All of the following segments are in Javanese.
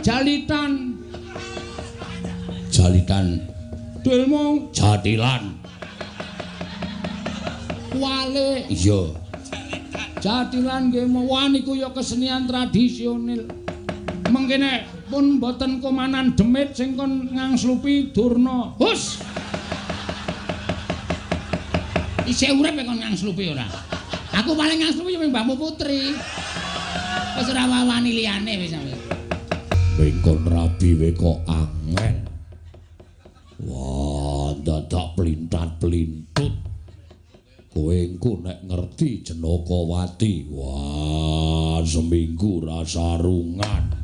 Jalitan. Jalitan. Delmo jatilan. Wale. Iya. Jatilan nggih mawon niku ya kesenian tradisional. Mengkene pun mboten komanan demit sing kon ngangslupi Durna. Hus. Isih urip kon ngangslupi ora? Aku paling ngangslupi ya mbahmu Putri. Wis ora wawani liyane wis sampe. Mengkon rabi we kok angel. Wah, dadak plintat-plintut. Kowe engko nek ngerti Janakawati, wah seminggu ra sarungan.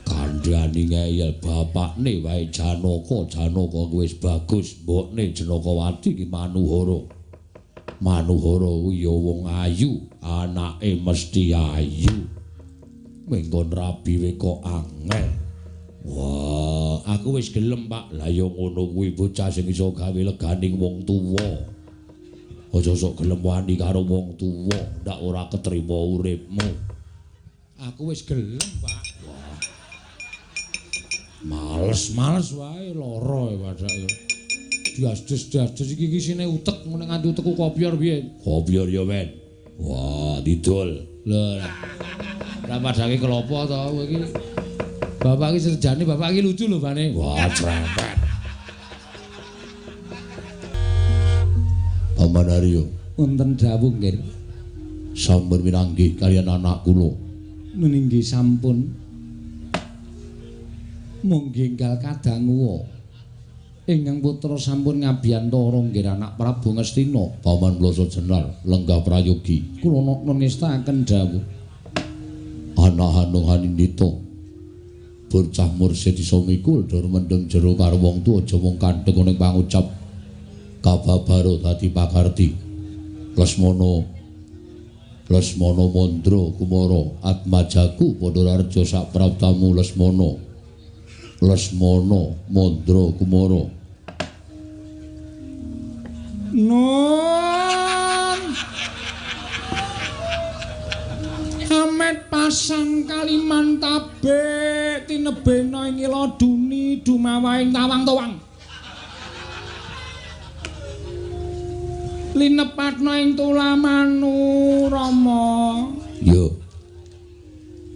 Kandhani ngeyel bapakne wae Janaka, Janaka wis bagus, mbokne Janakawati ki Manuhara. Manuhara kuwi ya wong ayu, anake mesti ayu. Mengkon rabi we kok angel. Wah, aku wis gelem, Pak. Lah ya ngono kuwi bocah sing iso gawe leganing wong tuwa. Aja sok gelem wani karo wong tuwa, ndak ora ketrima uripmu. Aku wis gelem, Pak. Wah. Males-males wae lara padake. Diasdes-diasdes iki iki sine utek ngene nganti utekku kopyor piye? Kopyor ya, Men. Wah, didol. Lho. Ora padake kelopo to kowe iki. Bapak iki serjane, bapak iki lucu lho, Bane. Wah, cerewet. Paman Aryo, wonten dawuh nggih. Sampun pinanggih kaliyan anak kula. Meninggih sampun. Monggo enggal kadangu. Ingkang putra sampun ngabiyantara nggih anak Prabu Ngastina. Paman Blasa Jenar lenggah prayogi. Kula nestakaken dawuh. Ana Hanung Hanindita. Bocah mursid iso mikul dur mendem jero karo wong tuwa aja mung kandhek ning pangucap kababaro dadi pakarti. Lesmana Lesmana Mandra Kumara Atmajaku padha rareja sak praptamu Lesmana. Lesmana Mandra Kumara. Nun Amet pasang Kalimantabe tinebena ing ila duni dumawaing tawang-tawang. Linepatna ing tulamanu Rama. Yo.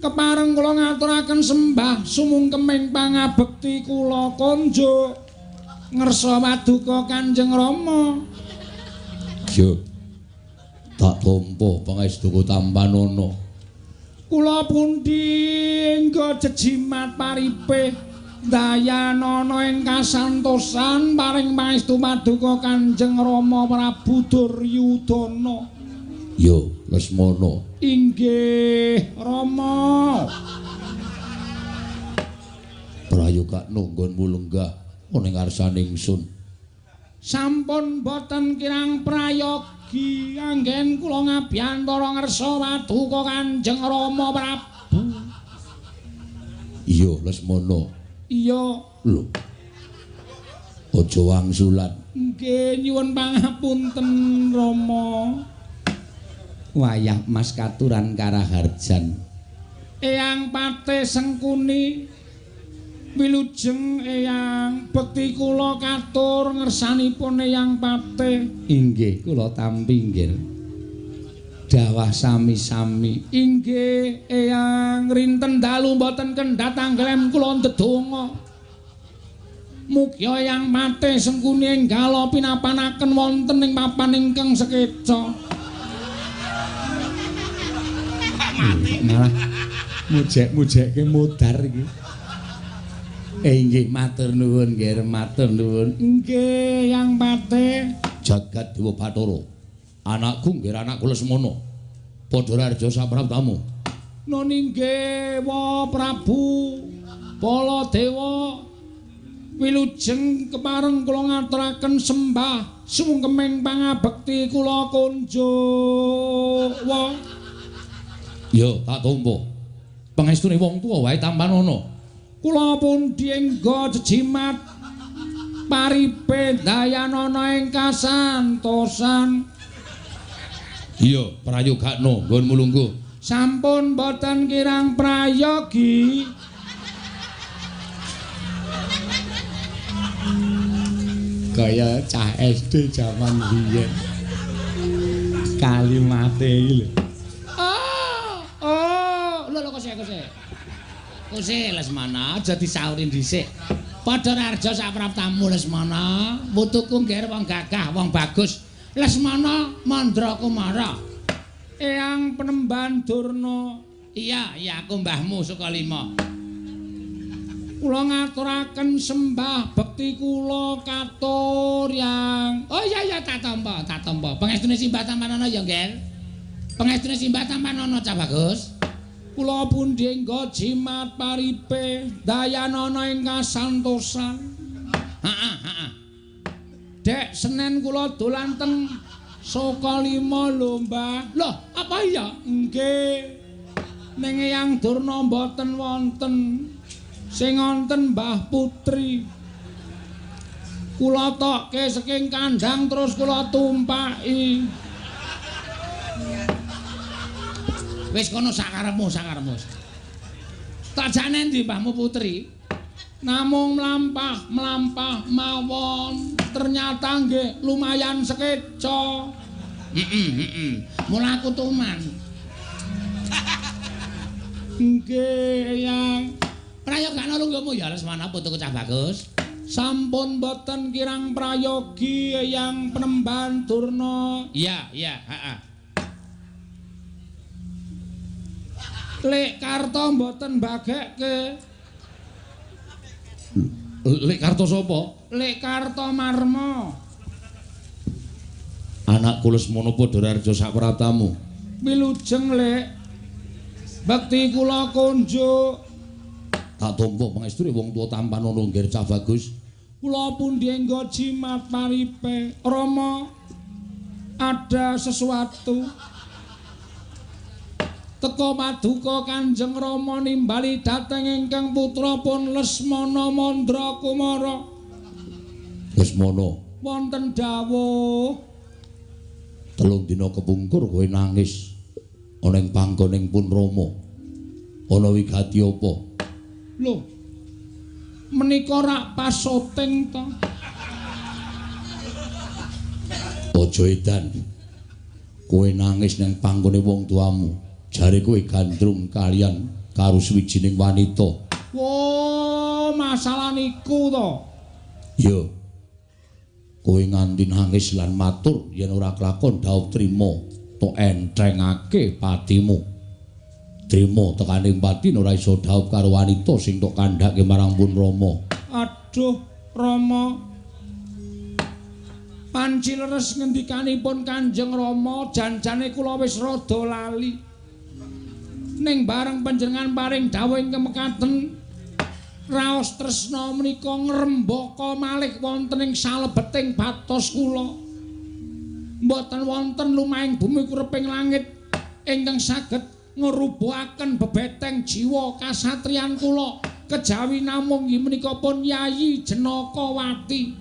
Kepareng kula ngaturaken sembah sumungkeming pangabekti kula konjuk ngersa paduka Kanjeng Rama. Yo. Tak tampa pangestuku tampanana. Kula pundi engga jejimat paripe dayanana ing kasantosan paring pangestu paduka Kanjeng Rama Prabu Duryudana. Yo, Lesmana. Inggih, Rama. Prayogakno nggonmu lenggah ana ing ngarsane ingsun. Sampun boten kirang prayogi anggen kula ngabiyantara ngersa paduka Kanjeng Rama Prabu. Iya, Lesmana. Iya. Lho. Aja wangsulan. Nggih, nyuwun pangapunten Rama. Wayah Mas katuran karaharjan. Eyang Patih Sengkuni wilujeng eyang bekti kula katur ngersanipun Eyang Patih. Inggih, kula tampi nggih. Dawah sami-sami. Inggih, eyang rinten dalu mboten kendhat angglem kula ndedonga. Mugi Eyang Patih Sengkuni enggal pinapanaken wonten ing papan ingkang sekeca. Malah mujek-mujekke modar iki. Inggih, matur nuwun nggih, matur nuwun. Nggih, Yang Patih. Jagat Dewa Bathara. Anakku nggih anakku Lesmana. Padha rareja sapraptamu. Nun inggih, wa Prabu Baladewa. Wilujeng kepareng kula ngaturaken sembah sungkeming pangabekti kula kunjuk. Wa. Yo, tak tampa. Pangestune wong tuwa wae tampanana. Kula pundi engga jejimat paripe dayanana ing kasantosan. Iya, prayogakno nggonmu lungguh. Sampun boten kirang prayogi. Kaya cah SD jaman biyen. Kalimate iki lho. Oh, oh, lho lho kose kose. Kose Lesmana aja disauri dhisik. Padha Raharja sapraptamu Lesmana, putuku ngger wong gagah, wong bagus. Lesmana Mandra Kumara. Eyang Penemban Durna. Iya, iya aku mbahmu Sukalima. Kula ngaturaken sembah bekti kula katur yang. Oh iya iya tak tampa, tak tampa. Pangestune simbah tampanana ya, Ngger. Pangestune simbah tampanana cah bagus. Kula pundi engga jimat paripe dayanana ing kasantosan. Heeh, heeh. Dek Senen kula dolan teng Sukalima lho, Mbah. Loh, apa iya? Nggih. Ning Eyang Durna mboten wonten. Sing wonten Mbah Putri. Kula tokke saking kandhang terus kula tumpaki. Wis kono sakarepmu, sakarepmu. Tak jane endi Mbahmu Putri? Namung mlampah-mlampah mawon. Ternyata nggih lumayan sekeca. Heeh, heeh. Mula aku tuman. Nggih, Eyang. Prayogana lungguhmu ya Lesmana putuku cah bagus. Sampun boten kirang prayogi Eyang Penemban Durna. Iya, iya, heeh. Lek Karto mboten mbagekke. Lek Karto sapa? Lek Karto Marma. Anakku Lesmana padha Raharja sapraptamu. Wilujeng, Lek. Bekti kula kunjuk. Tak tampa pangestune wong tuwa tampanana ngger cah bagus. Kula pundi engga jimat paripe. Rama, ada sesuatu. Teka paduka Kanjeng Rama nimbali dhateng ingkang putra pun Lesmana Mandra Kumara. Lesmana, wonten dawuh. 3 dina kepungkur kowe nangis ana ing panggoning pun Rama. Ana wigati apa? Lho, menika rak pas syuting to. Aja edan. Kowe nangis nang panggone wong tuamu. Jare kowe gandrung kalian karo suwijining wanita. Wo, masalah niku to. Ya. Kowe nganti nangis lan matur yen ora kelakon dhaup trima, tok entrengake patimu. Trima tekaning pati ora iso dhaup karo wanita sing tok kandhake marang pun Rama. Aduh, Rama. Panci leres ngendikanipun Kanjeng Rama, janjane kula wis rada lali. Ning bareng panjenengan paring dawuh ingkang mekaten, raos tresna menika ngrembaka malih wonten ing salebeting batos kula. Mboten wonten lumahing bumi kureping langit ingkang saged ngrubuhaken bebeteng jiwa kasatriyan kula kejawi namung inggih menika pun Yayi Jenakawati.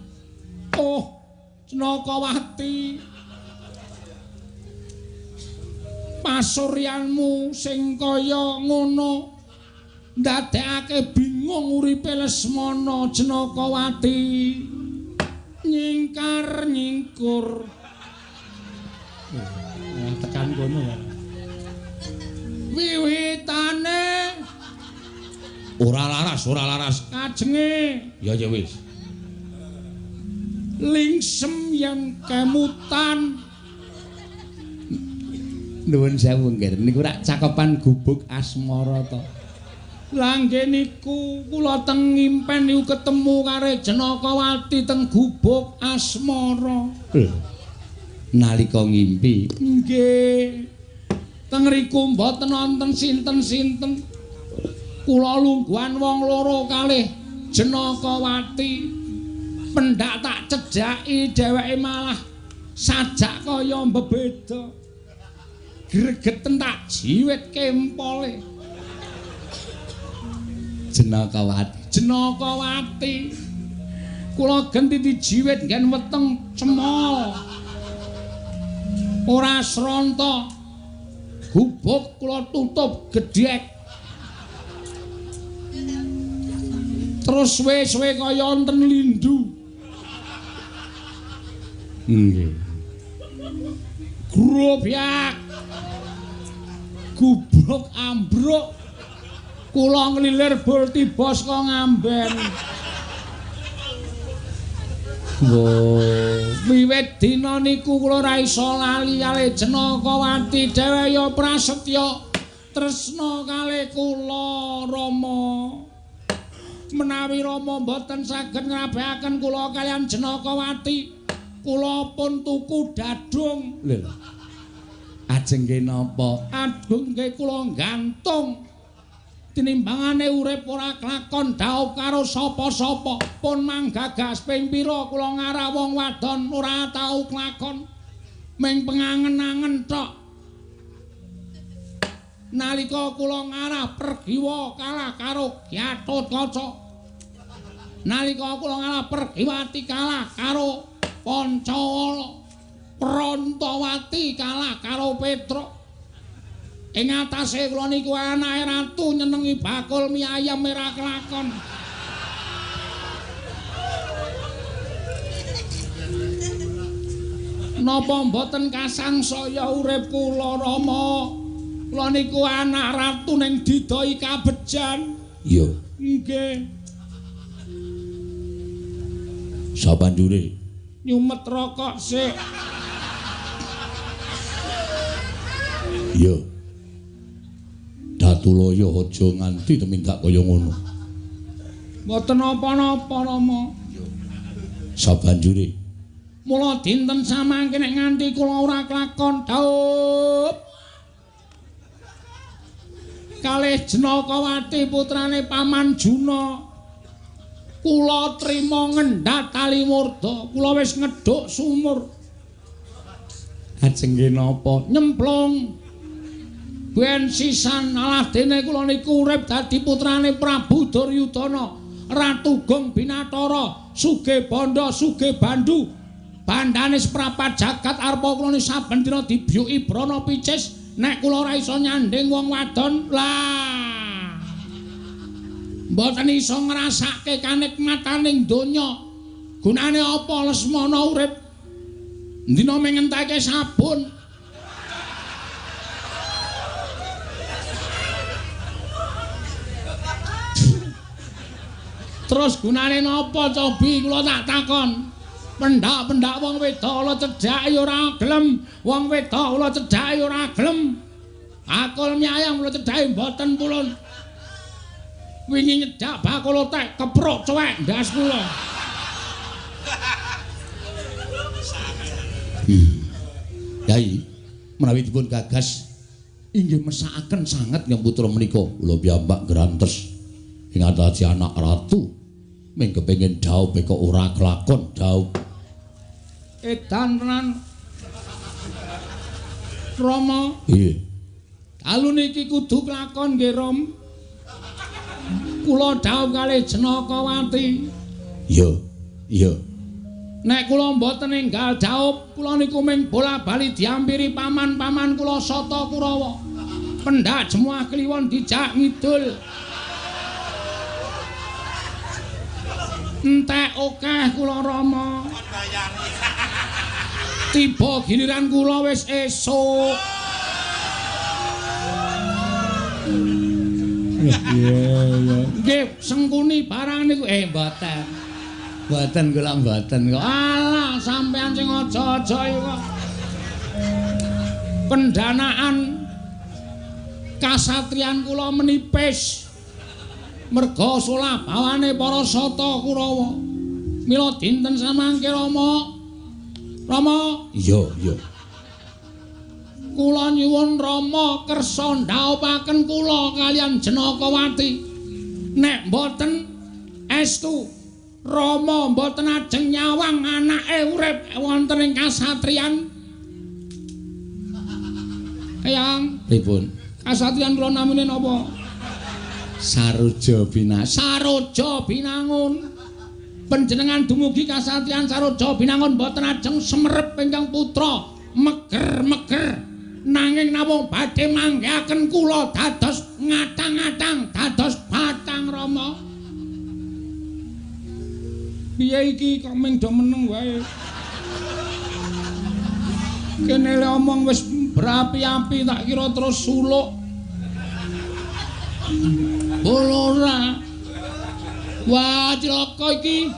Oh, Jenakawati. Pasuryanmu sing kaya ngono ndadekake bingung uripe Lesmana Jenakawati. Nyingkar nyingkur. Tekan kono ya. Wiwitane ora laras, ora laras. Kajenge. Ya ya wis. Lingsem yen kemutan. Nuwun sewu nggih, niku rak cakepan gubuk asmara to. Lah nggih niku kula teng ngimpen niku ketemu karo Jenakawati teng gubuk asmara. Lho. Nalika ngimpi. Nggih. Teng riku mboten wonten sinten-sinten. Kula lungguhan wong loro kalih Jenakawati. Pendak tak cejaki dheweke malah sajak kaya mbebeda. Gregeten tak jiwit kempole. Jenakawati. Jenakawati. Kula genti dijiwit nggen weteng cemol. Ora sronta. Gubuk kula tutup gedhek. Terus suwe-suwe kaya wonten lindu. Nggih. Grobyak. Gubuk ambruk. Kula nglilir bul tiba saka ngamben. Wo, wiwit dina niku kula ora iso lali kalih Janakawati dhewe ya prasetya tresna kalih kula Rama. Menawi Rama mboten saged ngrabehaken kula kaliyan Janakawati, kula pun tuku dadung. Lho. Ajeng nggih napa? Adung nggih kula gantung. Tinimbangane urip ora klakon dhaup karo sapa-sapa, pun manggagas ping pira kula ngarah wong wadon ora tau klakon, ming pengangen-angen tok. Nalika kula ngarah Pergiwa kalah karo Gatotkaca. Nalika kula ngarah Pergiwati kalah karo Pancawala. Prantawati kalah karo Petruk. Ing atase kula niku anake ratu nyenengi bakul mie ayam ora kelakon. Napa mboten kasangsaya urip kula Rama? Kula niku anak ratu ning didoi kabejan. Iya. Nggih. Sabanjure nyumet rokok sik. Iya. Datulaya aja nganti tumindak kaya ngono. Mboten napa-napa Rama. Sabanjure mula dinten samangke nek nganti kula ora klakon dhaup kalih Janakawati putrane Paman Juna, kula trima ngendhat tali murda. Kula wis ngedhuk sumur. Ajeng nggih napa? Nyemplung. Ben sisan alah dene kula niku urip dadi putrane Prabu Duryudana, Ratu Gong Binatara, sugih bandha, sugih bandu. Bandane seprapat jagat arpa kula niku saben dina dibyuki brana picis. Nek kula ora iso nyanding wong wadon, lah mboten iso ngrasake kanikmataning donya. Gunane apa Lesmana urip? Dina mung ngenteke sabun. Terus gunane napa cobi kula tak takon. Pendak-pendak wong wedok kula cedhaki ora gelem, wong wedok kula cedhaki ora gelem. Bakul mie ayam kula cedhaki mboten pulun. Wingi nyedak bakul otek kepruk cuwek ndas kula. Yai, menawi dipun gagas inggih mesakaken sanget yang putra menika. Kula piyambak grantes ing atase anak ratu ming kepengin dhaup kok ora kelakon dhaup. Edan tenan Rama. Iya. Dalu niki kudu kelakon nggih Ram. Kula dhaup kalih Janakawati. Iya, iya. Nek kula mboten enggal dhaup, kula niku ming bola-bali diampiri paman-paman kula Sata Kurawa. Pendak Jemuah Kliwon dijak ngidul. Entek akeh kula Rama. Tiba giliran kula wis esuk. Iya, iya. Nggih, sengkuni barang niku mboten. Mboten kula mboten kok. Alah, sampean sing aja-aja iki kok. Pendanaan kasatriyan kula menipis. Merga solah bawane para Sata Kurawa. Mila dinten samangke Rama. Rama, Iya, iya. Kula nyuwun Rama kersa ndhaupaken kula kaliyan Janakawati. Nek mboten estu Rama mboten ajeng nyawang anake urip wonten ing kasatriyan. Eyang, Pripun? Kasatriyan kula namine napa? Saroja Binangun. Saroja Binangun. Panjenengan dumugi kasatriyan Saroja Binangun mboten ajeng semerep ingkang putra meger-meger. Nanging namung badhe manggihaken kula dados ngatang-atang dados batang Rama. Piye iki kok ming do meneng wae? Kene le omong wis berapi-api tak kira terus suluk. Ora. Wah, cilaka iki.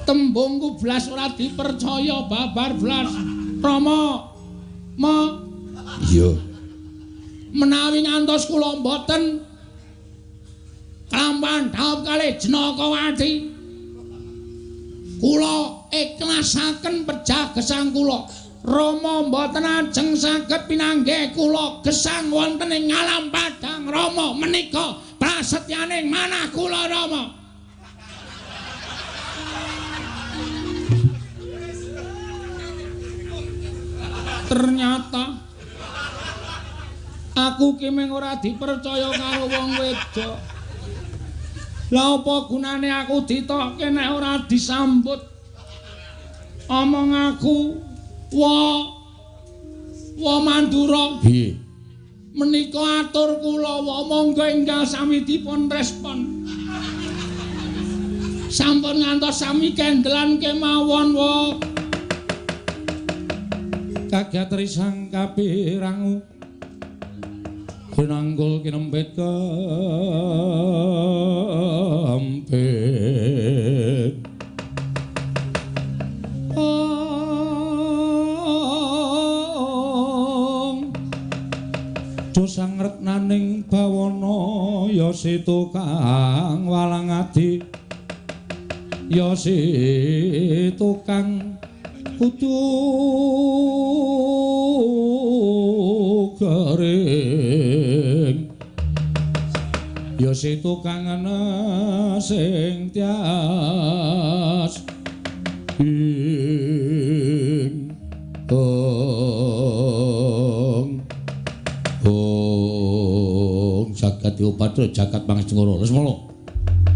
Tembungku blas ora dipercaya babar blas. Rama, ma. Iya. Menawi ngantos kula mboten kelampahan dhaup kalih Janakawati. Kula ikhlasaken pejah gesang kula. Rama mboten ajeng saged pinanggih kula gesang wonten ing alam padang Rama menika prasetyaning manah kula Rama. Ternyata aku ki mung ora dipercaya karo wong wedok. Lah apa gunane aku ditokke nek ora disambut? Omong aku wa Mandura. Piye? Menika atur kula wa monggo enggal sami dipun respon. Sampun ngantos sami kendelan kemawon wa. Kaget risang kapirangu kinanggul kinempit kempit. Dosang retnaning bawana ya si tukang walang adi ya si tukang kudu garing ya si tukang ana sing tias ing ong ong jagat Dewa jagat Pangeswara Lesmana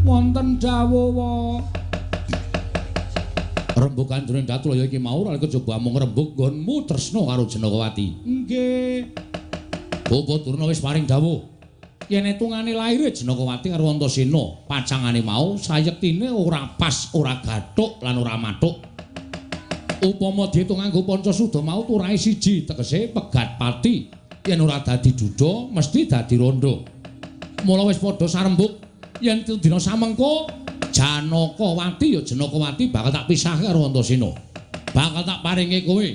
wonten dawuh wa rembugan jroning Datulaya iki mau ora kejaba amung rembug nggonmu tresna karo Janakawati. Nggih. Bapak Durna wis paring dawuh yen etungane laire Janakawati karo Antasena, pacangane mau sayektine ora pas, ora gathuk lan ora mathuk. Upama diitung nganggo pancasuda mau turahe siji, tegese pegat pati. Yen ora dadi duda mesti dadi rondo. Mula wis padha sarembug yen dina samengko Janakawati ya Janakawati bakal tak pisahke karo Antasena. Bakal tak paringi kowe.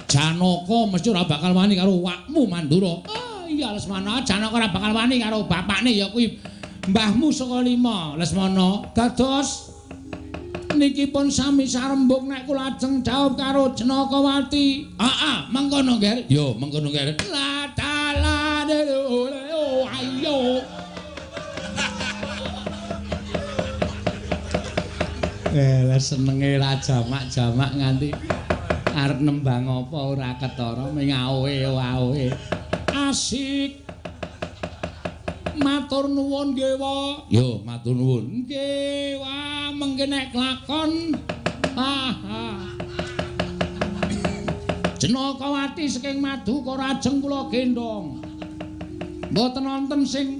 Janaka mesti ora bakal wani karo wakmu Mandura. Oh iya Lesmana, Janaka ora bakal wani karo bapakne ya kuwi mbahmu saka lima Lesmana. Dados niki pun sami sarembug nek kula ajeng dhaup karo Janakawati. Heeh, mengkono Nger. Yo, mengkono Nger. La ta la ayo. Lah senenge ra jamak-jamak nganti arep nembang apa ora ketara ming awe-awe. Asik. Matur nuwun nggih wa. Yo, matur nuwun. Nggih, wah mengke nek klakon. Ah. Janakawati saking Madukara ajeng kula gendhong. Mboten wonten sing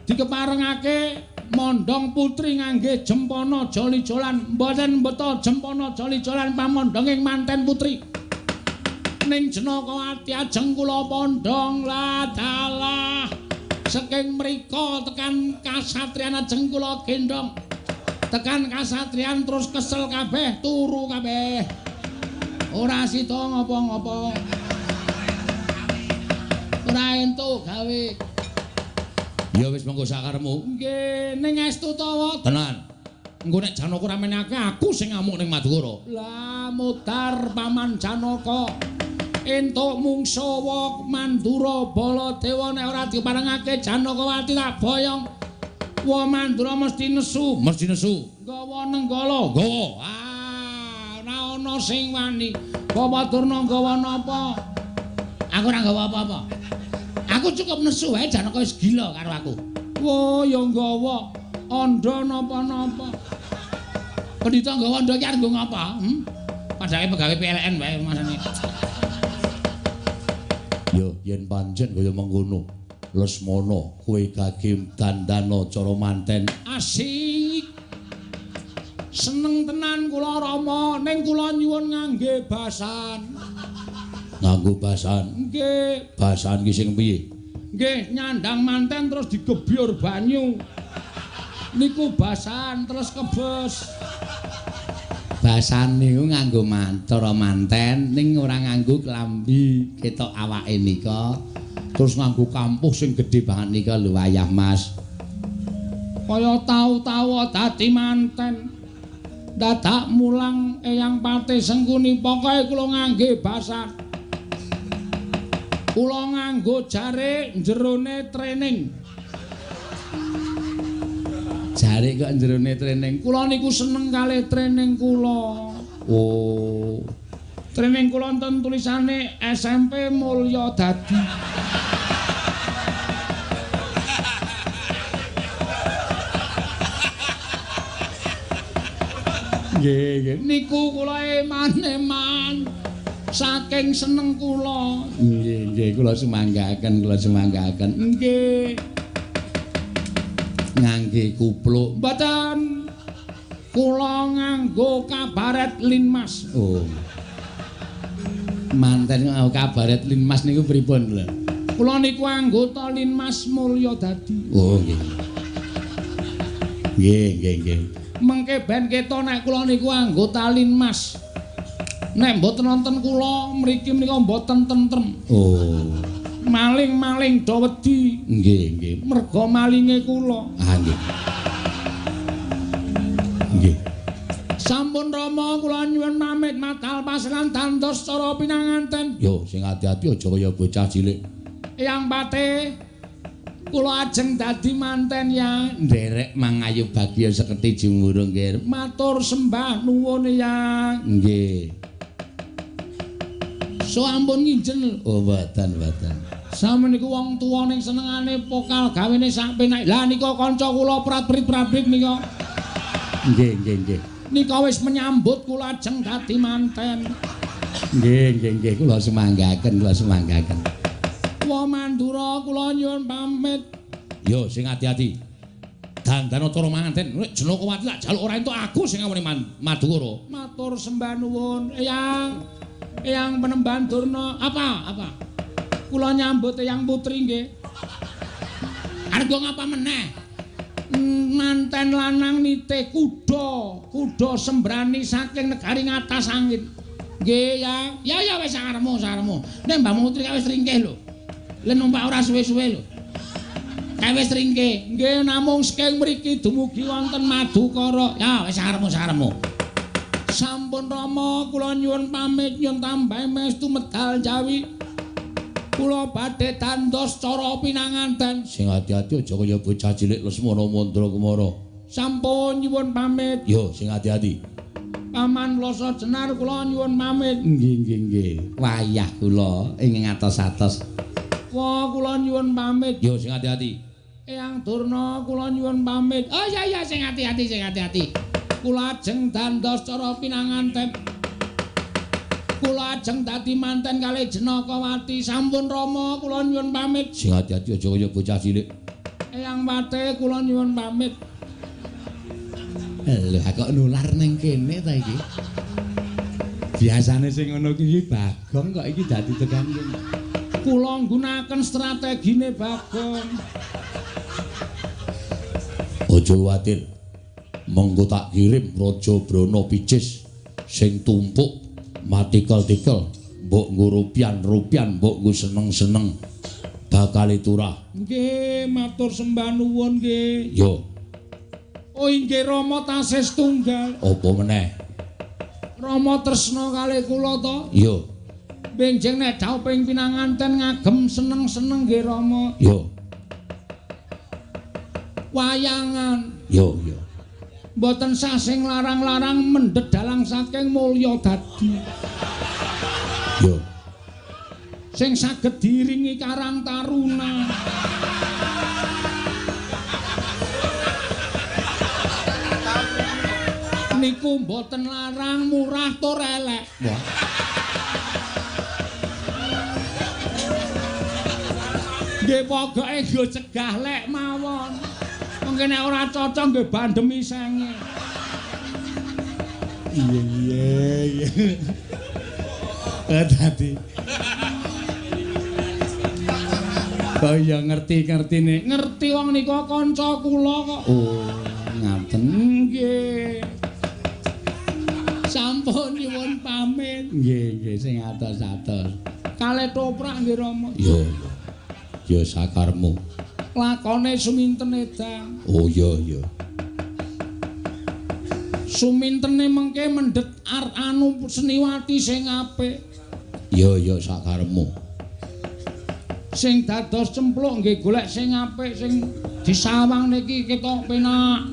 dikeparengake mondhong putri ngangge jempana joli-jolan, mboten mbeta jempana joli-jolan pamondhonging manten putri. Ning Janakawati ajeng kula pondhong ladalah saking mriko tekan kasatriyan ajeng kula gendhong. Tekan kasatriyan terus kesel kabeh, turu kabeh. Ora sida ngopo-ngopo. Ora entuk gawe. Ya wis monggo sakaremu. Nggih, ning estu ta wa? Tenan. Engko nek Janaka ora menake aku sing ngamuk ning Madukara. Lah mudar paman Janaka. Entuk mungsa wa Mandura Baladewa nek ora diparengake Janakawati tak boyong. Wa Mandura mesti nesu, mesti nesu. Nggawa Nenggala, nggawa. Ah, ora ana sing wani. Bapak Durna nggawa napa? Aku ora nggawa apa-apa. Aku cukup nesu wae Janaka wis gila karo aku. Wah, ya nggawa andha napa-napa. Pendhita nggawa andha iki arep nggo ngapa? Padahal pegawe PLN wae masane. Yo yen pancen kaya mengkono, Lesmana kowe gage dandana cara manten. Asik. Seneng tenan kula Rama, ning kula nyuwun ngangge basan. Nganggo basan? Nggih. Basan ki sing piye? Nggih, nyandang manten terus digebyur banyu. Niku basan terus kebes. Basan niku nganggo cara manten ning ora nganggo klambi, ketok awake nika. Terus nganggo kampuh sing gedhe banget nika lho wayah Mas. Kaya tau-tau dadi manten. Dadak mulang Eyang Patih Sengkuni pokoke kula ngangge basan. Kula nganggo jarik jerone training. Jarik kok jerone training? Kula niku seneng kalih training kula. Oh. Training kula wonten tulisane SMP Mulya Dadi. Nggih, nggih. Niku kula eman-eman saking seneng kula. Nggih, nggih, kula sumanggaken, kula sumanggaken. Nggih. Ngangge kupluk. Mboten. Kula nganggo kabaret Linmas. Oh. Manten nganggo kabaret Linmas niku pripun lho? Kula niku anggota Linmas Mulya Dadi. Oh, nggih. Nggih, nggih, nggih. Mengke ben keto nek kula niku anggota Linmas. Nek mboten wonten kula mriki menika mboten tentrem. Oh. Maling-maling do wedi. Nggih, nggih. Merga malinge kula. Ah, nggih. Nggih. Sampun Rama kula nyuwun pamit matal pasiran dandos cara pinanganten. Yo sing ati-ati aja kaya bocah cilik. Eyang Patih kula ajeng dadi manten ya. Nderek mangayu bagya seketi jumurung nggih. Matur sembah nuwun ya. Nggih. So ampun nginjen. Oh mboten, mboten. Sampeyan niku wong tuwa ning senengane pokal gawene sak penak. Lah nika kanca kula prat-prit-prat-prit nika. Nggih, nggih, nggih. Nika wis menyambut kula ajeng dadi manten. Nggih, nggih, nggih, kula sumanggaken, kula sumanggaken. Wa Mandura kula nyuwun pamit. Yo sing ati-ati. Dandana cara manten, nek Janakawati tak jaluk ora entuk aku sing ngamuni Madukara. Matur sembah nuwun, Eyang. Eyang Penemban Durna. Apa? Apa? Kula nyambut Eyang Putri nggih. Arep ngapa meneh? Manten lanang nitih kuda, kuda sembrani saking negari ngatas angin. Nggih ya. Ya ya wis saremu, saremu. Nek Mbah Putri wis ringkih lho. Lah numpak ora suwe-suwe lho. Kae wis ringkih. Nggih namung saking mriki dumugi wonten Madukara. Ya wis saremu, saremu. Sampun Rama kula nyuwun pamit nyuwun tambahi mestu medal jawi. Kula badhe dandos cara pinanganten. Sing ati-ati aja kaya bocah cilik Lesmana Mandra Kumara. Sampun nyuwun pamit. Yo sing ati-ati. Paman Loso Jenar kula nyuwun pamit. Nggih, nggih, nggih. Wayah kula ing ngatos-atos. Wah kula nyuwun pamit. Yo sing ati-ati. Eyang Durna kula nyuwun pamit. Oh iya iya sing ati-ati, sing ati-ati. Kula ajeng dandos cara pinanganten. Kula ajeng dadi manten kalih Janakawati. Sampun Rama kula nyuwun pamit. Sing ati-ati aja kaya bocah cilik. Eyang Patih kula nyuwun pamit. Lha kok nular ning kene ta iki? Biasane sing ngono iki Bagong kok iki dadi tekan kene. Kula nggunakaken strategine Bagong. Aja kuwatir. Mengko tak kirim Raja Brana Picis sing tumpuk matikel-tikel, mbok nggo rupian-rupian, mbok nggo seneng-seneng bakal turah. Nggih, matur sembah nuwun nggih. Yo. Oh inggih Rama tasih setunggal. Apa meneh? Rama tresna kalih kula to? Iya. Benjing nek dhawuh ping pinanganten ngagem seneng-seneng nggih Rama. Yo. Wayangan. Yo, yo. Mboten sah sing larang-larang mendhet dalang saking Mulya Dadi. Yo. Sing saged diiringi Karang Taruna. Niku mboten larang, murah tur elek. Wah. Nggih pokoke nggo cegah lek mawon. Mengke nek ora cocok nggih bandemi senge. Iya iya iya. Dadi. Oh iya ngerti-ngertine. Ngerti wong nika kanca kula kok. Oh, ngaten nggih. Sampun nyuwun pamit. Nggih nggih sing atos-atos. Kalih toprak nggih Rama. Iya. Ya sakarmu. Lakone suminten edan. Oh iya iya. Sumintene mengke mendhet anu seniwati sing apik. Iya iya sakarmu. Sing dados cempluk nggih golek sing apik sing disawang niki ketok penak.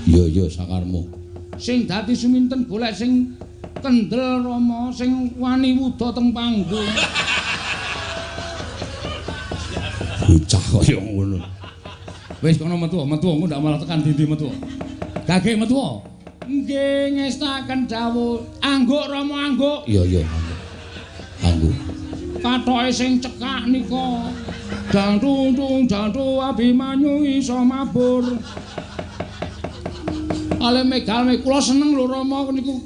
Iya iya sakarmu. Sing dadi suminten golek sing kendel Rama, sing wani wuda teng panggung. Bocah kaya ngono. Wis kono metu, metu engko ndak malah tekan dindi metu. Gage metu. Nggih ngestaken dawuh. Angguk Rama angguk. Iya iya. Angguk. Kathoke sing cekak nika. Dang tung tung Abimanyu iso mabur. Ale megal kula seneng lho Rama niku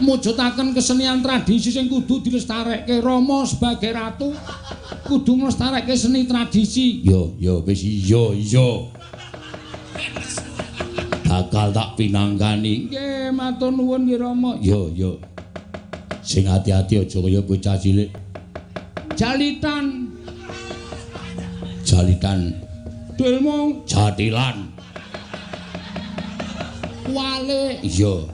mujudaken kesenian tradisi sing kudu dilestarekke. Rama sebagai ratu kudu nglestarekke seni tradisi. Yo yo wis iya iya. Bakal tak pinangkani. Nggih, matur nuwun nggih Rama. Yo yo. Sing ati-ati aja kaya bocah cilik. Jalitan. Jalitan. Delmo jatilan. Wale. Iya.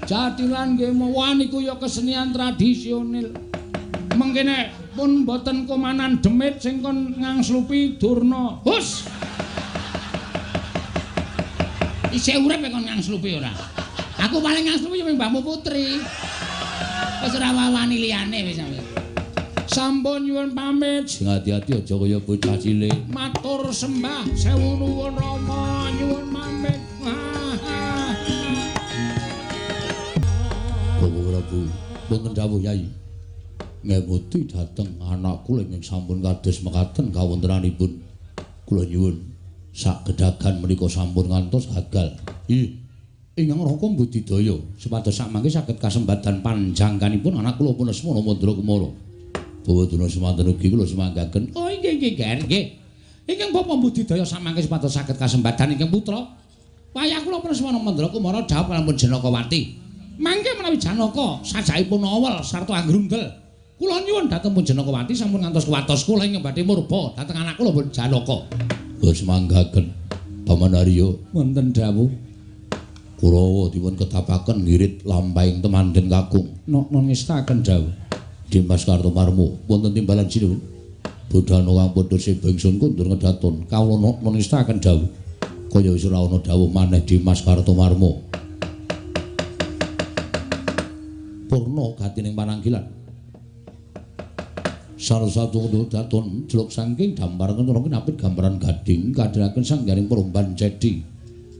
Jatilan nggih mawon niku ya kesenian tradisional. Mengke nek pun mboten komanan demit sing kon ngangslupi Durna. Hus. Isih urip kon ngangslupi ora? Aku paling ngangslupi ya mbahmu Putri. Wis ora wawani liyane wis sampe. Sampun nyuwun pamit. Sing ati-ati aja kaya bocah cilik. Matur sembah sewu nuwun Rama nyuwun pamit. Bapak Prabu, wonten dawuh Yai. Ngemuti dhateng anak kula ingkang sampun kados mekaten kawontenanipun. Kula nyuwun sak gedagan menika sampun ngantos gagal. Ih, ingkang Raka budidaya supados sakmangke saged kasembadan panjangkanipun anak kula pun Lesmana Mandra Kumara. Bawadana semanten ugi kula sumanggaken. Oh inggih inggih nggih. Ingkang Bapak budidaya sakmangke supados saged kasembadan ingkang putra. Wayah kula pun Lesmana Mandra Kumara dhawuh kalampun Janakawati. Mangke menawi Janaka sajaipun awel sarta anggrundel. Kula nyuwun dhateng pun Janakawati sampun ngantos kuwatos kula ingkang badhe murba dhateng anak kula pun Janaka. Kula sumanggaken Paman Arya wonten dawuh. Kurawa dipun ketapaken ngirit lampahing temanden kakung. Nokno ngestaken dawuh. Dimas Kartomarmo wonten timbalan sinuwun. Budhana kang padha seba ingsun kundur ngedaton. Kawula nokno ngestaken dawuh. Kaya wis ora ana dawuh maneh Dimas Kartomarmo. Purna gatining pananggilan. Sarasatu daton jeluk saking dampar kencana kinapit gambaran gading kadhiraken sanggaring peromban cedi.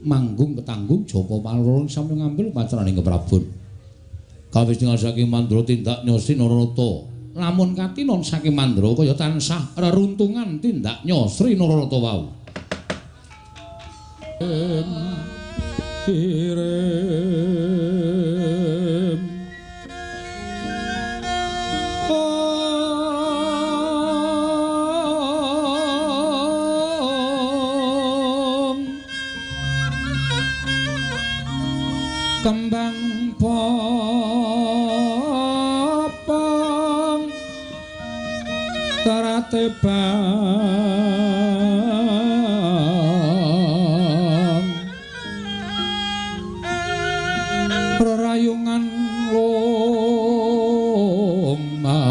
Manggung ketanggung Joko Palurung sami ngambil paceraning keprabon. Kawis tingal saking Mandra tindak Nyosri Nararata. Lamun katinon saking Mandra kaya tansah reruntungan tindak Nyosri Nararata wau. Kirim kembang popong teratebang rerayungan loma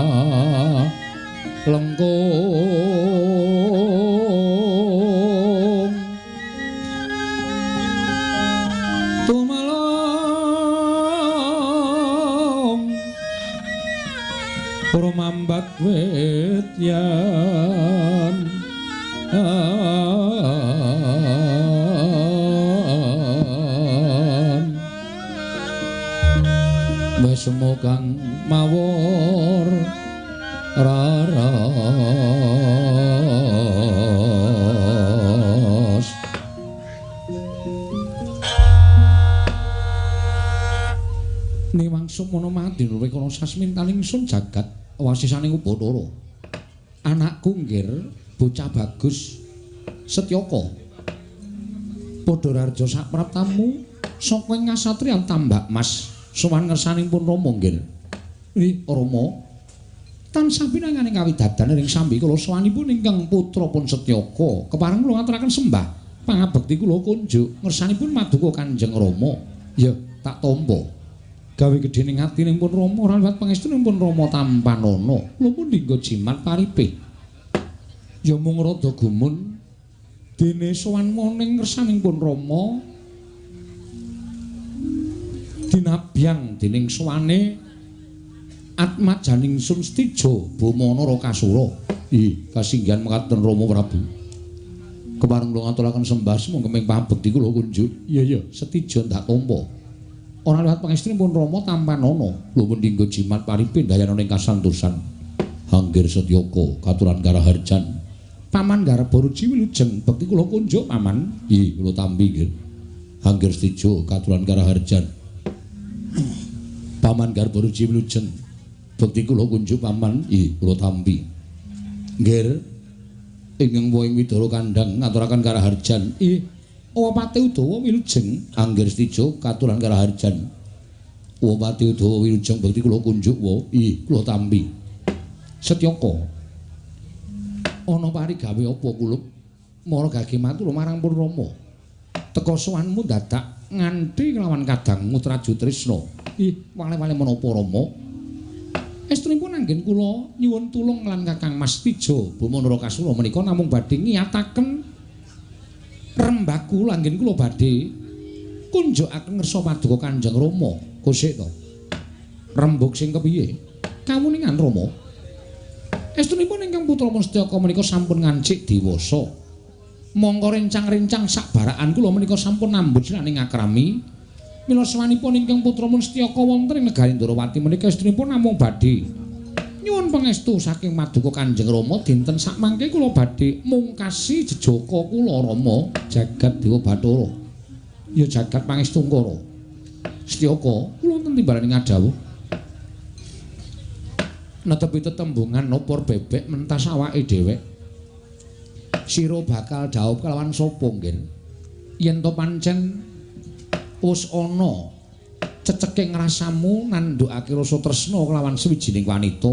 lengkung tumalong rumambat wit yan wis kang mawur rara. dinurwekana sasmintaning sun jagat wasisaning Ubathara. Anakku nggir bocah bagus Setyaka. Padha raharja sapraptamu saka ing kasatriyan Tambak Mas sowan ngersaning pun Rama nggir. Nggih, Rama. Tansah pinanganing kawidadan ring sambi kula sowanipun ingkang putra pun Setyaka kepareng kula ngaturaken sembah pangabekti kula kunjuk ngersanipun maduka Kanjeng Rama. Ya, tak tampa. Gawe gedhe ning atining pun Rama ora liwat pangestunipun pun Rama tampanana. Kula pun dinggo jimat paripih. Ya mung rada gumun dene sowan ning ngersaning pun Rama dinabyang dening sowane atmajaning sun Setija Bama Narakasura. Ih, kasinggihan mekaten Rama Prabu. Kepareng kula ngaturaken sembah sumangga ing pangabekti kula kunjuk. Iya iya, Setija ndak tampa. Ora liwat pangestunipun Rama tampanana. Kula pun dinggo jimat paripih ndayana ing kasantosan. Anggir Setyaka katuran karaharjan. Paman Garba Ruci wilujeng bekti kula kunjuk paman. Ih, kula tampi nggih. Anggir Setija katuran karaharjan. Paman Garba Ruci wilujeng bekti kula kunjuk paman. Ih, kula tampi. Nggir ingkang wohing Widara kandhang ngaturaken karaharjan. Ih, Wapati Udawa wilujeng. Anggir Setija katuran karaharjan. Wapati Udawa wilujeng bekti kula kunjuk wa. Ih, kula tampi. Setyaka. Ana parigawe apa kulup? Mara gage matur marang pun Rama. Teka sowanmu dadak nganthi kelawan kadangmu Traju Trisna. Ih, wale-wale menapa Rama? Estunipun anggen kula nyuwun tulung lan Kakang Mas Tija Bama Narakasura menika namung badhe ngiyataken rembaku anggen kula badhe kunjukaken ngersa paduka Kanjeng Rama. Kosek to. Rembug sing kepiye? Kawuningan Rama. Estunipun ingkang putra Setyaka menika sampun ngancik dewasa. Mongko rencang-rencang sak barakan kula menika sampun nambut sinaning akrami. Mila sawanipun ingkang putra Setyaka wonten ing negari Ndrawati menika estunipun namung badhe nyuwun pangestu saking maduka Kanjeng Rama dinten sakmangke kula badhe mungkasi jejaka kula Rama jagat Dewa Bathara. Ya jagat pangestungkara. Setyaka kula wonten timbalan ngadhawuh. Netepi tetembungan opor bebek mentas awake dhewek. Sira bakal dhaup kelawan sapa nggih? Yen to pancen wis ana ceceking rasamu nandhukake rasa tresna kelawan sawijining wanita,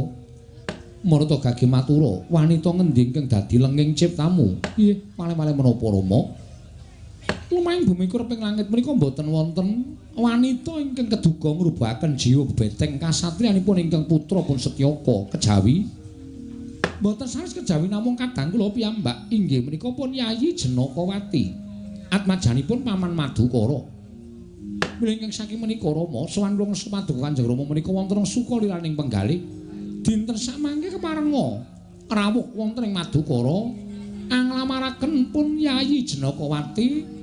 marta gage matura, wanita ngendi ingkang dadi lenging ciptamu? Nggih, malih-malih menapa Rama? Lumahing bumi kureping langit menika mboten wonten wanita ingkang keduga ngrubahaken jiwa bebeteng kasatriyanipun ingkang putra pun Setyaka kejawi. Mboten sanes kejawi namung kadang kula piyambak inggih menika pun Yayi Jenakawati, atmajanipun Paman Madukara. Mila ingkang saking menika Rama sowan kula ngersa paduka Kanjeng Rama menika wonten suka liraning penggalih. Dinten sakmangke keparenga rawuh wonten ing Madukara anglamaraken pun Yayi Jenakawati.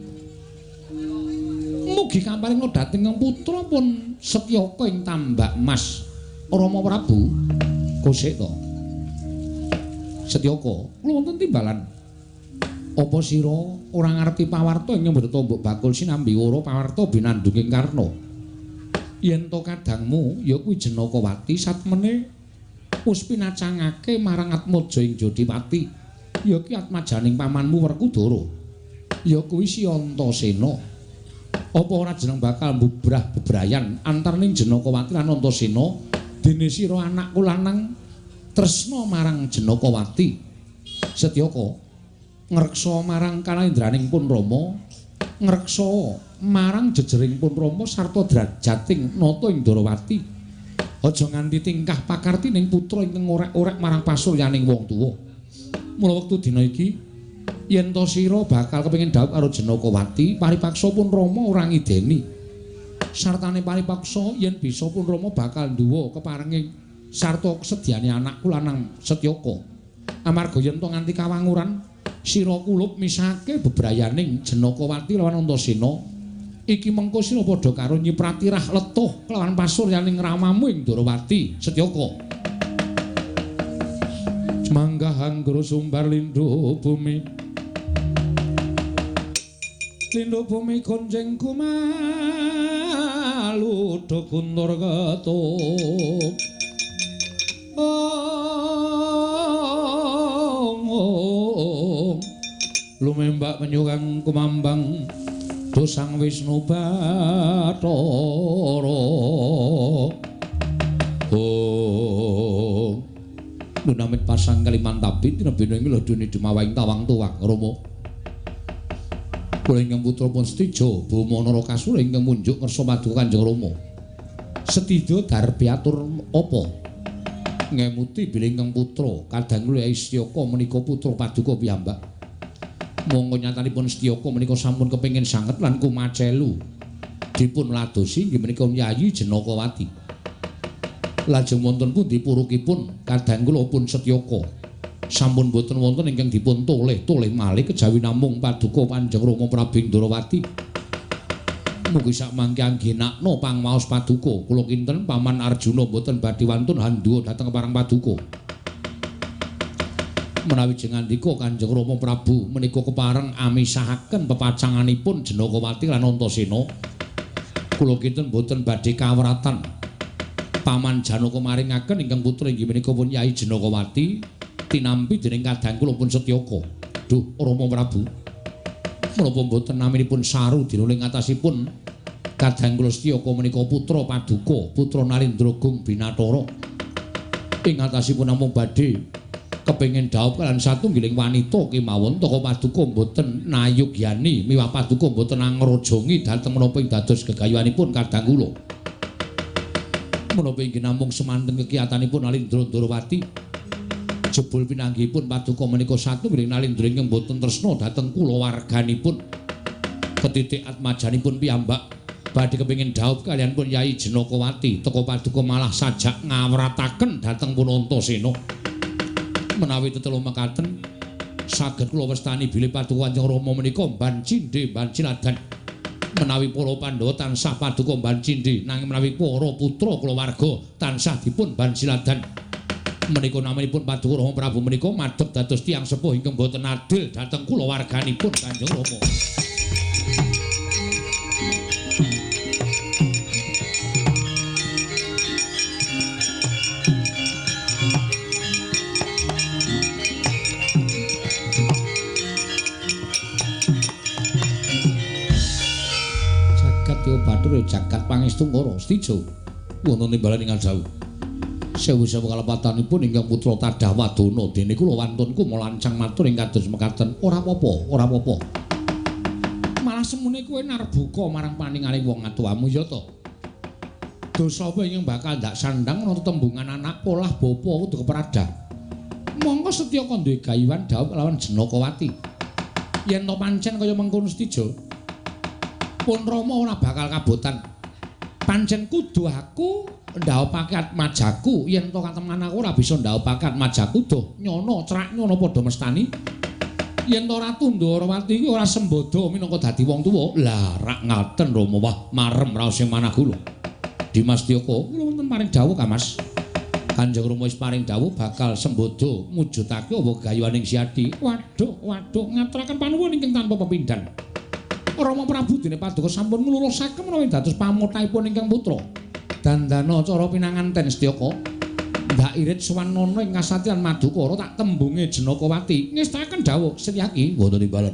Mugi kaparinga dhateng putra pun Setyaka ing Tambak Mas. Rama Prabu kosek to. Setyaka, kula wonten timbalan. Apa sira ora ngerti pawarta ing mbreta mbok bakul sinambi wara pawarta binandunging Karna? Yen to kadangmu ya kuwi Jenakawati satmene wis pinacangake marang Atmaja ing Jodipati. Ya kuwi atmajaning pamanmu Werkudara. Ya kuwi si Antasena. Apa ora jeneng bakal mbubrah bebrayan antaraning Jenakawati lan Antasena dene sira anakku lanang tresna marang Jenakawati? Setyaka ngreksa marang kalaendraning pun Rama, ngreksa marang jejering pun Rama sarta drajating nata ing Ndrawati. Aja nganti tingkah pakartining putra ingkang orek-orek marang pasuryaning wong tuwa. Mula wektu dina iki yen to sira bakal kepengin dhaup karo Jenakawati, paripaksa pun Rama ora ngideni. Sartane paripaksa yen bisa pun Rama bakal nduwa keparenge sarta kesedyane anakku lanang Setyaka. Amarga yen to nganti kawanguran sira kulup misake bebrayaning Jenakawati lawan Antasena, iki mengko sira padha karo nyiprati rah letuh kelawan pasuryaning ramamu ing Ndrawati. Setyaka. Manggah anggra sumbar lindhu bumi. Lindhu bumi gonjeng kumalu do guntur ketuk. Ong lumembak menyurang kumambang dosang Wisnu Bathara. Oh, lunamit pasang Kalimantabi tinebina ing ladune dumawaing tawang tuwang Rama. Kula ingkang putra pun Setija Bama Narakasura ingkang munjuk ngersa paduka Kanjeng Rama. Setija darbi atur apa? Ngemuti bilih ingkang putra kadang kula Setyaka menika putra paduka piyambak. Monggo nyatanipun Setyaka menika sampun kepengin sanget lan kumacelu. Dipun ladosi inggih menika Yayi Janakawati. Lajeng wonten pundi purukipun kadang kula pun Setyaka. Sampun boten wonten ingkang dipun toleh-toleh malih kejawi namung paduka Kanjeng Rama Prabu Ndrawati. Mugi sakmangke anggenakna pangwaos paduka. Kula kinten Paman Arjuna boten badhe wantun handhuwa dhateng parang paduka. Menawi jengandika Kanjeng Rama Prabu menika kepareng amisahaken pepacanganipun Janakawati lan Antasena. Kula kinten boten badhe kawratan. Paman Janaka maringaken ingkang putra inggih menika pun Yayi Janakawati tinampi dening kadang kula pun Setyaka. Duh Rama Prabu, menapa mboten naminipun saru dinuling atasipun kadang kula Setyaka menika putra paduka, putra Narendra Gung Binathara. Ing atasipun namung badhe kepengin dhaup kaliyan satunggiling wanita kemawon toko paduka mboten nayugyani miwah paduka mboten angrajangi dhateng menapa ing dados gegayuhanipun kadang kula. Menapa inggih namung semanten kekiyatanipun Nalindra Ndrawati. Jebul pinanggihipun paduka menika satunggiling Nalindra ingkang boten tresna dhateng kulawarganipun. Ketitik atmajanipun piyambak badhe kepengin dhaup kaliyan pun Yayi Janakawati teka paduka malah sajak ngawrataken dhateng pun Antasena. Menawi tetelo mekaten saged kula wastani bilih paduka Kanjeng Rama menika mban cindhe mban ciladan. Menawi para Pandhawa tansah paduka mban cindhe, nanging menawi para putra kulawarga tansah dipun mban ciladan. Menika naminipun paduka Rama Prabu menika madhep dados tiyang sepuh ingkang boten adil dhateng kulawarganipun Kanjeng Rama. Jagat yo bathara jagat pangestu ngara Setija wonten timbalan ingkang jauh. Sewu-sewu kalepatanipun ingkang putra Tadah Wadana dene kula wantun kumalancang matur ing kados mekaten. Ora apa-apa, ora apa-apa. Malah semune kowe narbuka marang paningaling wong atuwamu ya to. Dosa apa ingkang bakal ndak sandhang ana tetembungan anak polah bapa kudu kepradah. Monggo Setyaka duwe gayuhan dhaup lawan Janakawati. Yen to pancen kaya mengkono Setija, pun Rama ora bakal kabotan. Pancen kudu aku ndhaupake atmajaku, yen to kateman aku ora bisa ndhaupake atmajaku doh nyono crak nyono padha mestani. Yen to Ratu Ndrawati iki ora sembodo minangka dadi wong tuwa. Lah rak ngaten Rama, wah marem raos sing manah kula. Dimas Setyaka kula wonten paring dawuh Kang Mas. Kanjeng Rama wis paring dawuh bakal sembodo mujudake apa gayuhaning Siadi. Waduh waduh ngaturaken panuwun ingkang tanpa pepindhan. Rama Prabu dene paduka sampun nglulusaken menawi dados pamotahipun ingkang putra. Dandana cara pinanganten Setyaka. Ndak irit suwanana ing kasatyan Madukara tak tembunge Janakawati. Ngestaken dawuh Setyaki wonten timbalan.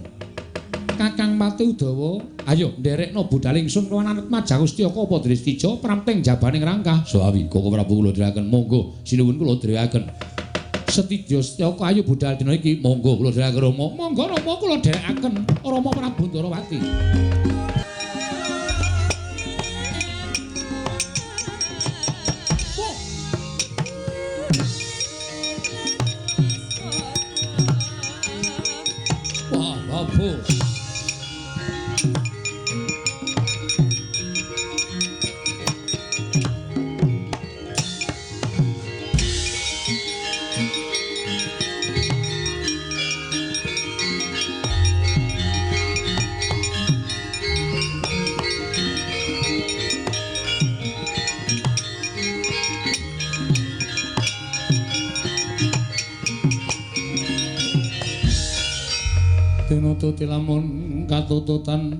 Kakang Pati Udawa, ayo nderekno budal ingsun lawan Atmajaku Setyaka apa dene Setija prapting jabaning rangkah. Sawi Koko Prabu kula dherekaken monggo sinuwun kula dherekaken. Setija Setyaka ayo budal dina iki monggo kula dherekaken Rama. Monggo Rama kula dherekaken Rama Prabu Ndrawati. Wah, babu. Tinututi lamun katututan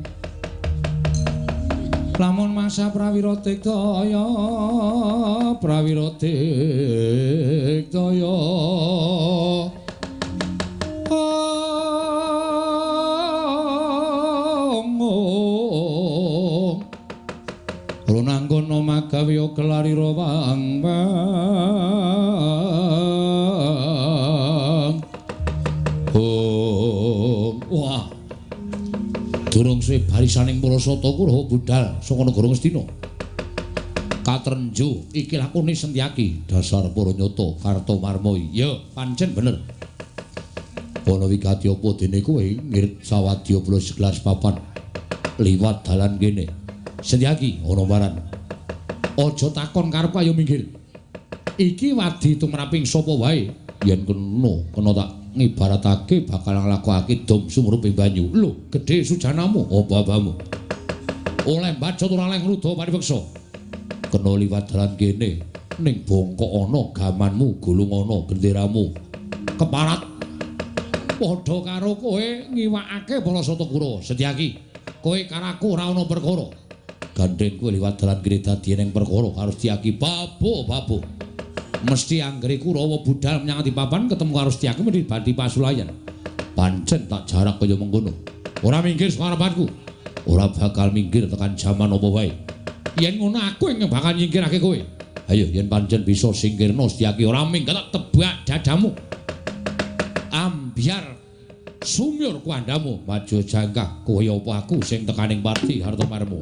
lamun masa prawira tiktaya prawira tiktaya Runanggono magawe kelarira wang wang. Oh, wah. Durung suwe barisaning para sata Kurawa budhal saka negara Ngastina. Katrenjo iki lakone Sentyaki dasar para nyata Kartomarma. Ya, pancen bener. Ana wigati apa dene kowe ngirit sawadya plus gelas papan liwat dalan kene. Sentyaki ana waran. Aja takon karepku ayo minggir. Iki wadi tumraping sapa wae yen kena kena tak ngibaratake bakal nglakokake dom sumruping banyu. Lho, gedhe sujanamu apa abamu? Oleh bacot ora oleh ngruda paripeksa. Kena liwat dalan kene ning bongkok ana gamanmu, gulung ana genderamu. Keparat padha karo kowe ngiwakake para sata Kurawa. Setyaki, kowe karo aku ora ana perkara. Gandeng kowe liwat dalan kene dadi eneng perkara karo Setyaki. Babu, babu. Mesti anggere Kurawa budhal menyang ati papan ketemu karo Setyaki mesti badhi pasulayan. Pancen tak jarak kaya mengkono. Ora minggir saka arepanku. Ora bakal minggir tekan jaman apa wae. Yen ngono aku ing bakal nyingkirake kowe. Ayo yen pancen bisa singkirno Setyaki ora minggir tak tebak dadamu. Ambyar sumyur kuandamu maju jangkah kowe apa aku sing tekaning parti Hartomarmo.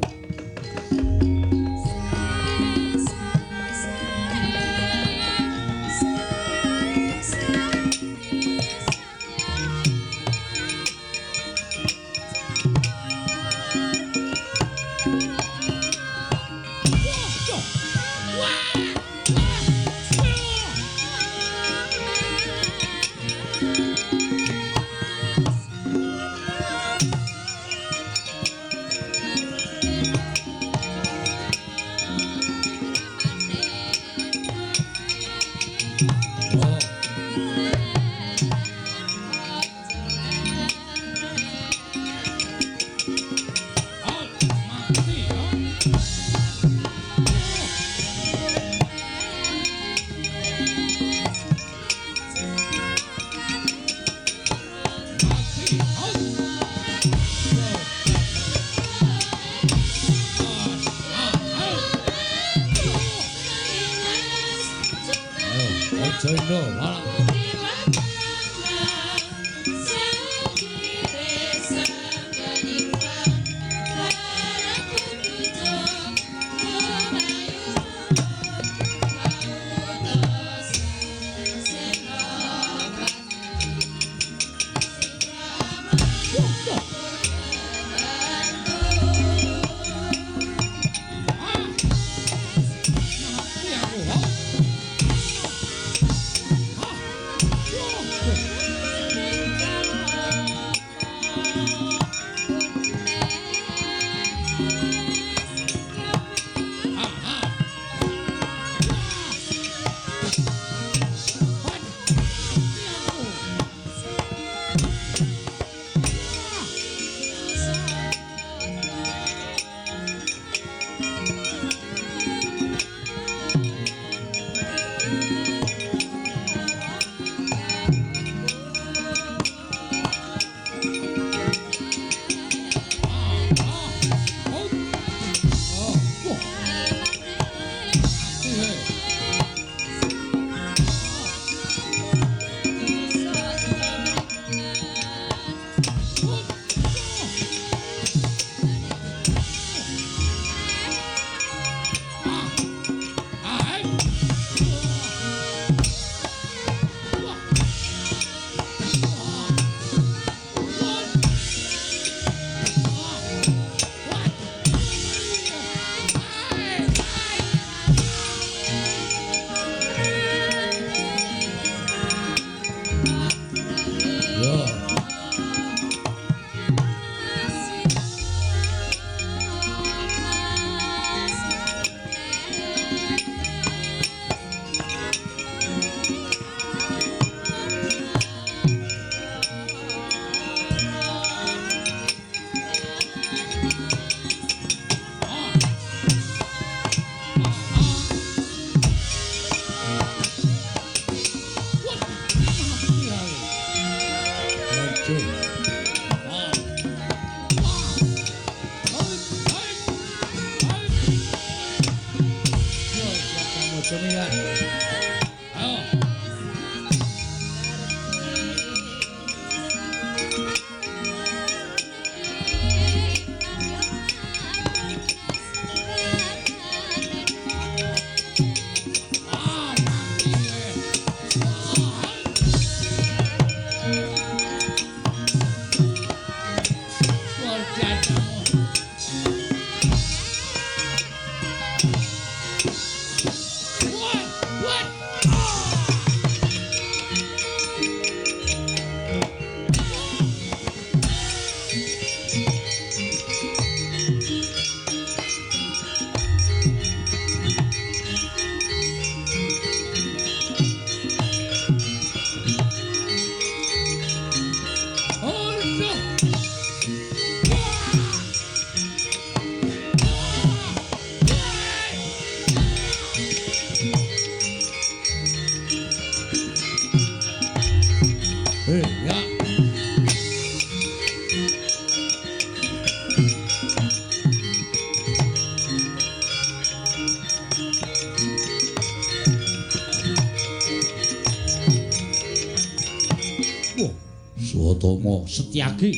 Swatama Setyaki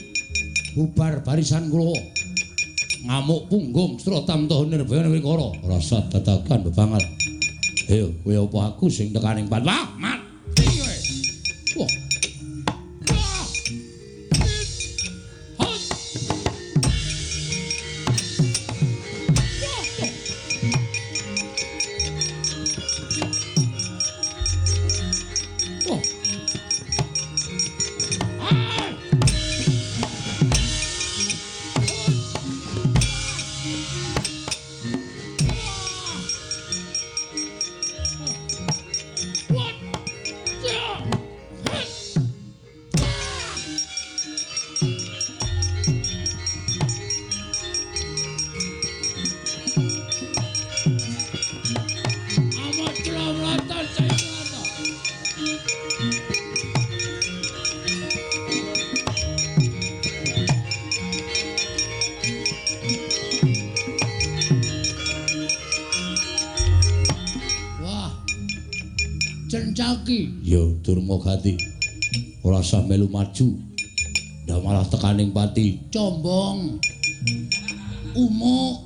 bubar barisan kula ngamuk punggung Sratamta Nirbaya Wikara rasa dadakan bebangal. Ayo kowe apa aku sing tekaning pat. Wah, mati kowe. Wah. Cencaki. Ya Durmagati. Ora usah melu maju. Ndak malah tekaning pati. Combong. Umuk.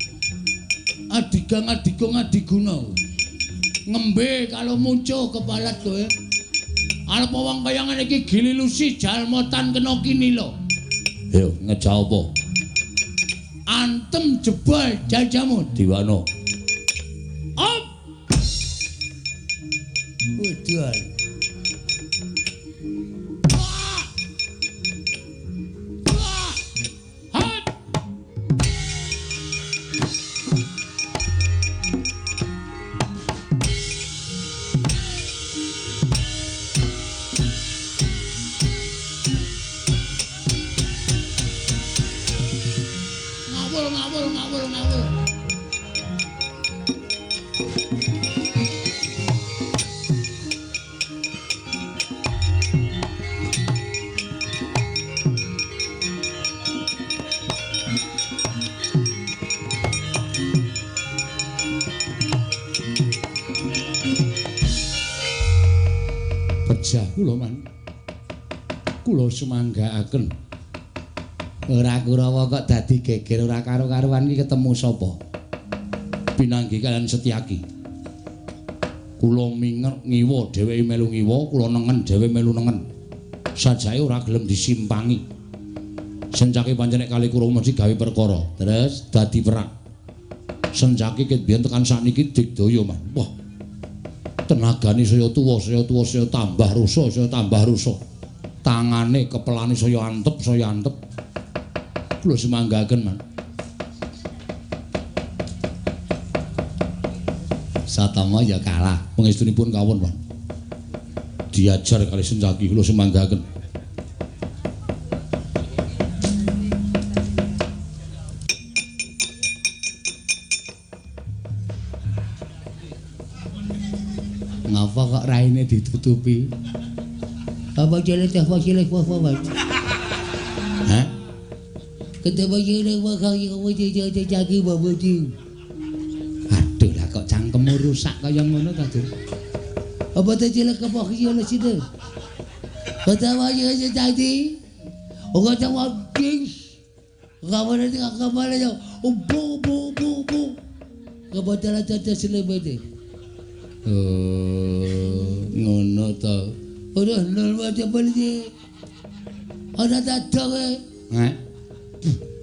Adigang adigung adiguna. Ngembe kalau muncul kepalat kowe. Arep wong kaya ngene iki gililusi jalma tan kena kinila. Ayo ngejak apa? Antem jebol jajamu Diwana. Op. Udan. Ngawur, ngawur, ngawur, ngawur. Pejah kula man. Kula sumanggaaken. Ora Kurawa kok dadi geger ora karo-karuan iki ketemu sapa? Pinanggi kalian Setyaki. Kula minger ngiwa dheweke melu ngiwa, kula nengen dheweke melu nengen. Sajake ora gelem disimpangi. Sencaki pancen nek kali Kurawa mesti gawe perkara. Terus dadi perang. Sencaki ket biyen tekan sakniki digdaya man. Wah. Tenagane saya tuwa, saya tuwa, saya tambah rusa, saya tambah rusa. Tangane kepelane saya antep, saya antep. Kula sumanggaken, Man. Satama ya kalah. Pangestunipun kawon, Man. Diajar kali Sencaki kula sumanggaken. Ngapa kok raine ditutupi? Apa cilik, apa cilik, apa apa. Aduh lah kok cangkemmu rusak kaya ngono ta, Dur? Apa te cilik apa iki oleh sini? Ketawa ya tadi. Ora tawa ding. Kamu nanti kamu aja. Bu bu bu bu. Kebetulan caca selebete. Oh, ngono to. Ora nol wae beli. Ora dadong. Heh.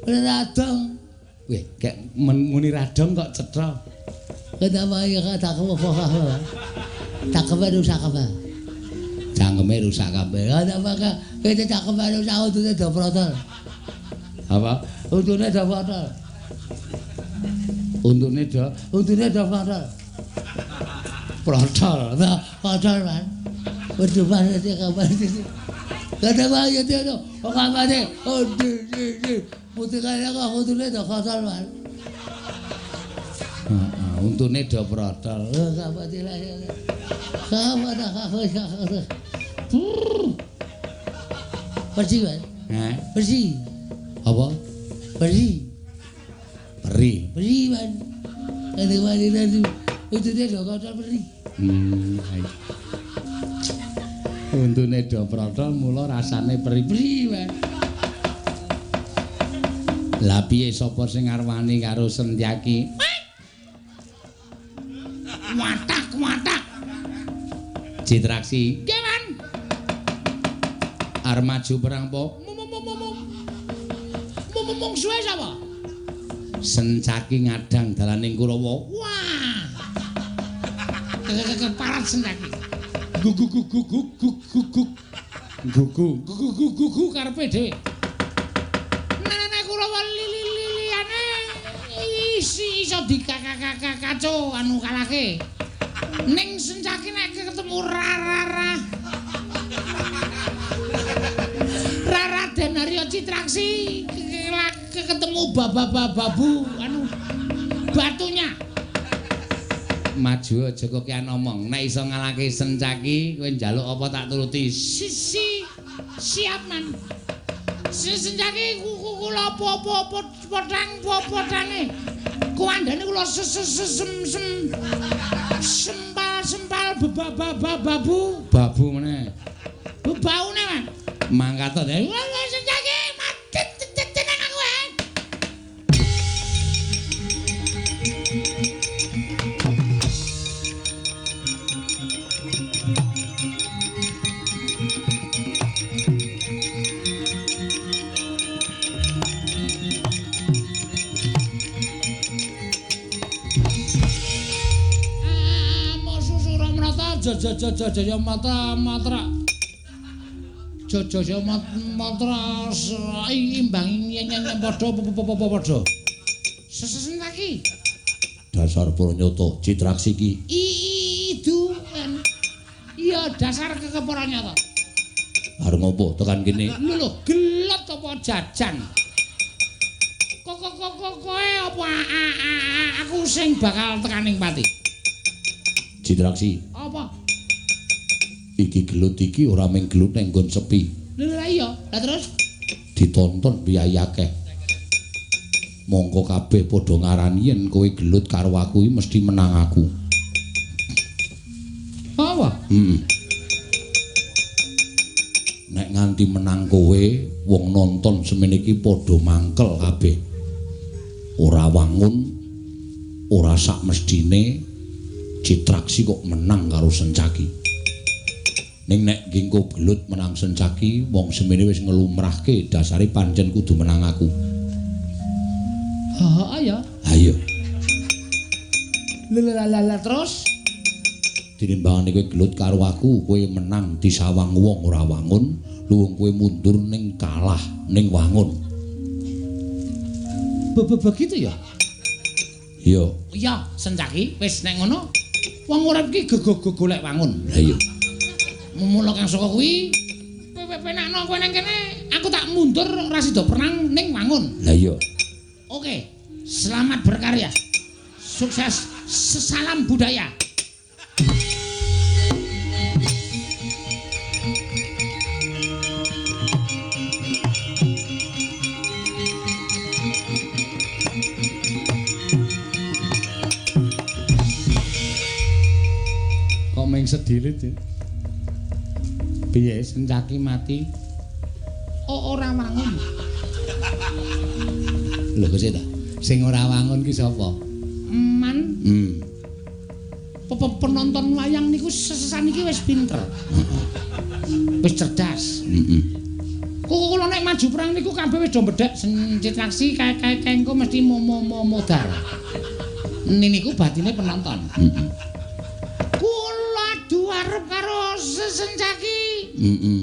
Ora dadong. Weh, gek muni radong kok cetha. Ketawa ya tak apa-apa. Tak rusak kabeh. Cangkeme rusak kabeh. Ora apa kete cangkeme rusak untune do protol. Apa? Untune do protol. Untune do Untune do protol. Protol. Nah, protol man. Berdua nanti kabar itu. Kata ya dia tu. Oh kabar ni. Oh di di di. Putih kaya kok untune do protol man. Heeh, untune do protol. Oh kabar dia lah. Kabar dah kabar kabar. Bersih man. Heh. Bersih. Apa? Bersih. Peri. Beri man. Kata mari nanti. Untune do protol beri. Untune do protol mula rasane peri-peri wae. Lah piye sapa sing ngarwani karo Sentyaki? Watak watak. Citraksi. Nggih, Man. Arep maju perang po? Mung suwe sapa? Sencaki ngadang dalaning Kurawa. Wah. Keparat Sencaki. Gugu gugu gugu gugu. Gugu gugu gugu gugu karepe dhewe. Nek Kurawa lili-liliane isi iso dikakakakaco anu kalahke. Ning Sencaki nek ketemu Rara Raden Arya Citraksi ketemu babu anu batunya. Maju aja kokean omong. Nek iso ngalahke Sencaki kowe njaluk apa tak turuti. Sisi siap man. Sencaki kula apa-apa potang potange. Kuandane kula sem sem sempal sempal babu babu meneh. Baune man. Mangkat to. Sencaki mati tenang aku. Jaya matra matra Jaya matra imbang nyen padha padha Sesenaki dasar Pranyata Citraksi iki idu iya dasar kekepora nyata arep ngopo tekan kene lho lho gelut apa jajan kok kok kok kowe apa aku sing bakal tekaning pati Citraksi apa iki gelut iki ora mung gelut nang nggon sepi. Lha lha iya, lah terus ditonton biaya akeh. Mongko kabeh padha ngarani yen kowe gelut karo aku iki mesti menang aku. Apa? Heeh. Nek nganti menang kowe, wong nonton semene iki padha mangkel kabeh. Ora wangun, ora sak mestine Citraksi kok menang karo Sencaki. Ning nek ngingko gelut menang Sencaki, wong semene wis ngelumrahke dasare pancen kudu menang aku. Heeh ya. Ha iya. Lha lha lha terus tinimbangane kowe gelut karo aku, kowe menang disawang wong ora wangun, luwung kowe mundur ning kalah ning wangun. Begitu ya? Iya. Iya, Sencaki wis nek ngono wong urip ki gegolek wangun. Lah iya. Mula kang saka kuwi penakno kowe nang kene aku tak mundur ora sida perang ning wangun. Lah iya. Oke, selamat berkarya. Sukses, salam budaya. sedilit. Piye Sencaki mati? Oh, ora wangun. Lho kok ta? Sing ora wangun ki sapa? Man. Penonton wayang niku saniki wis pinter. Wis cerdas. Heeh. Kula nek maju perang niku kabeh wis do bedhek Citraksi kae-kae engko mesti modar. Niku batine penonton. Heeh. Kula adu arep karo Sencaki. Heeh.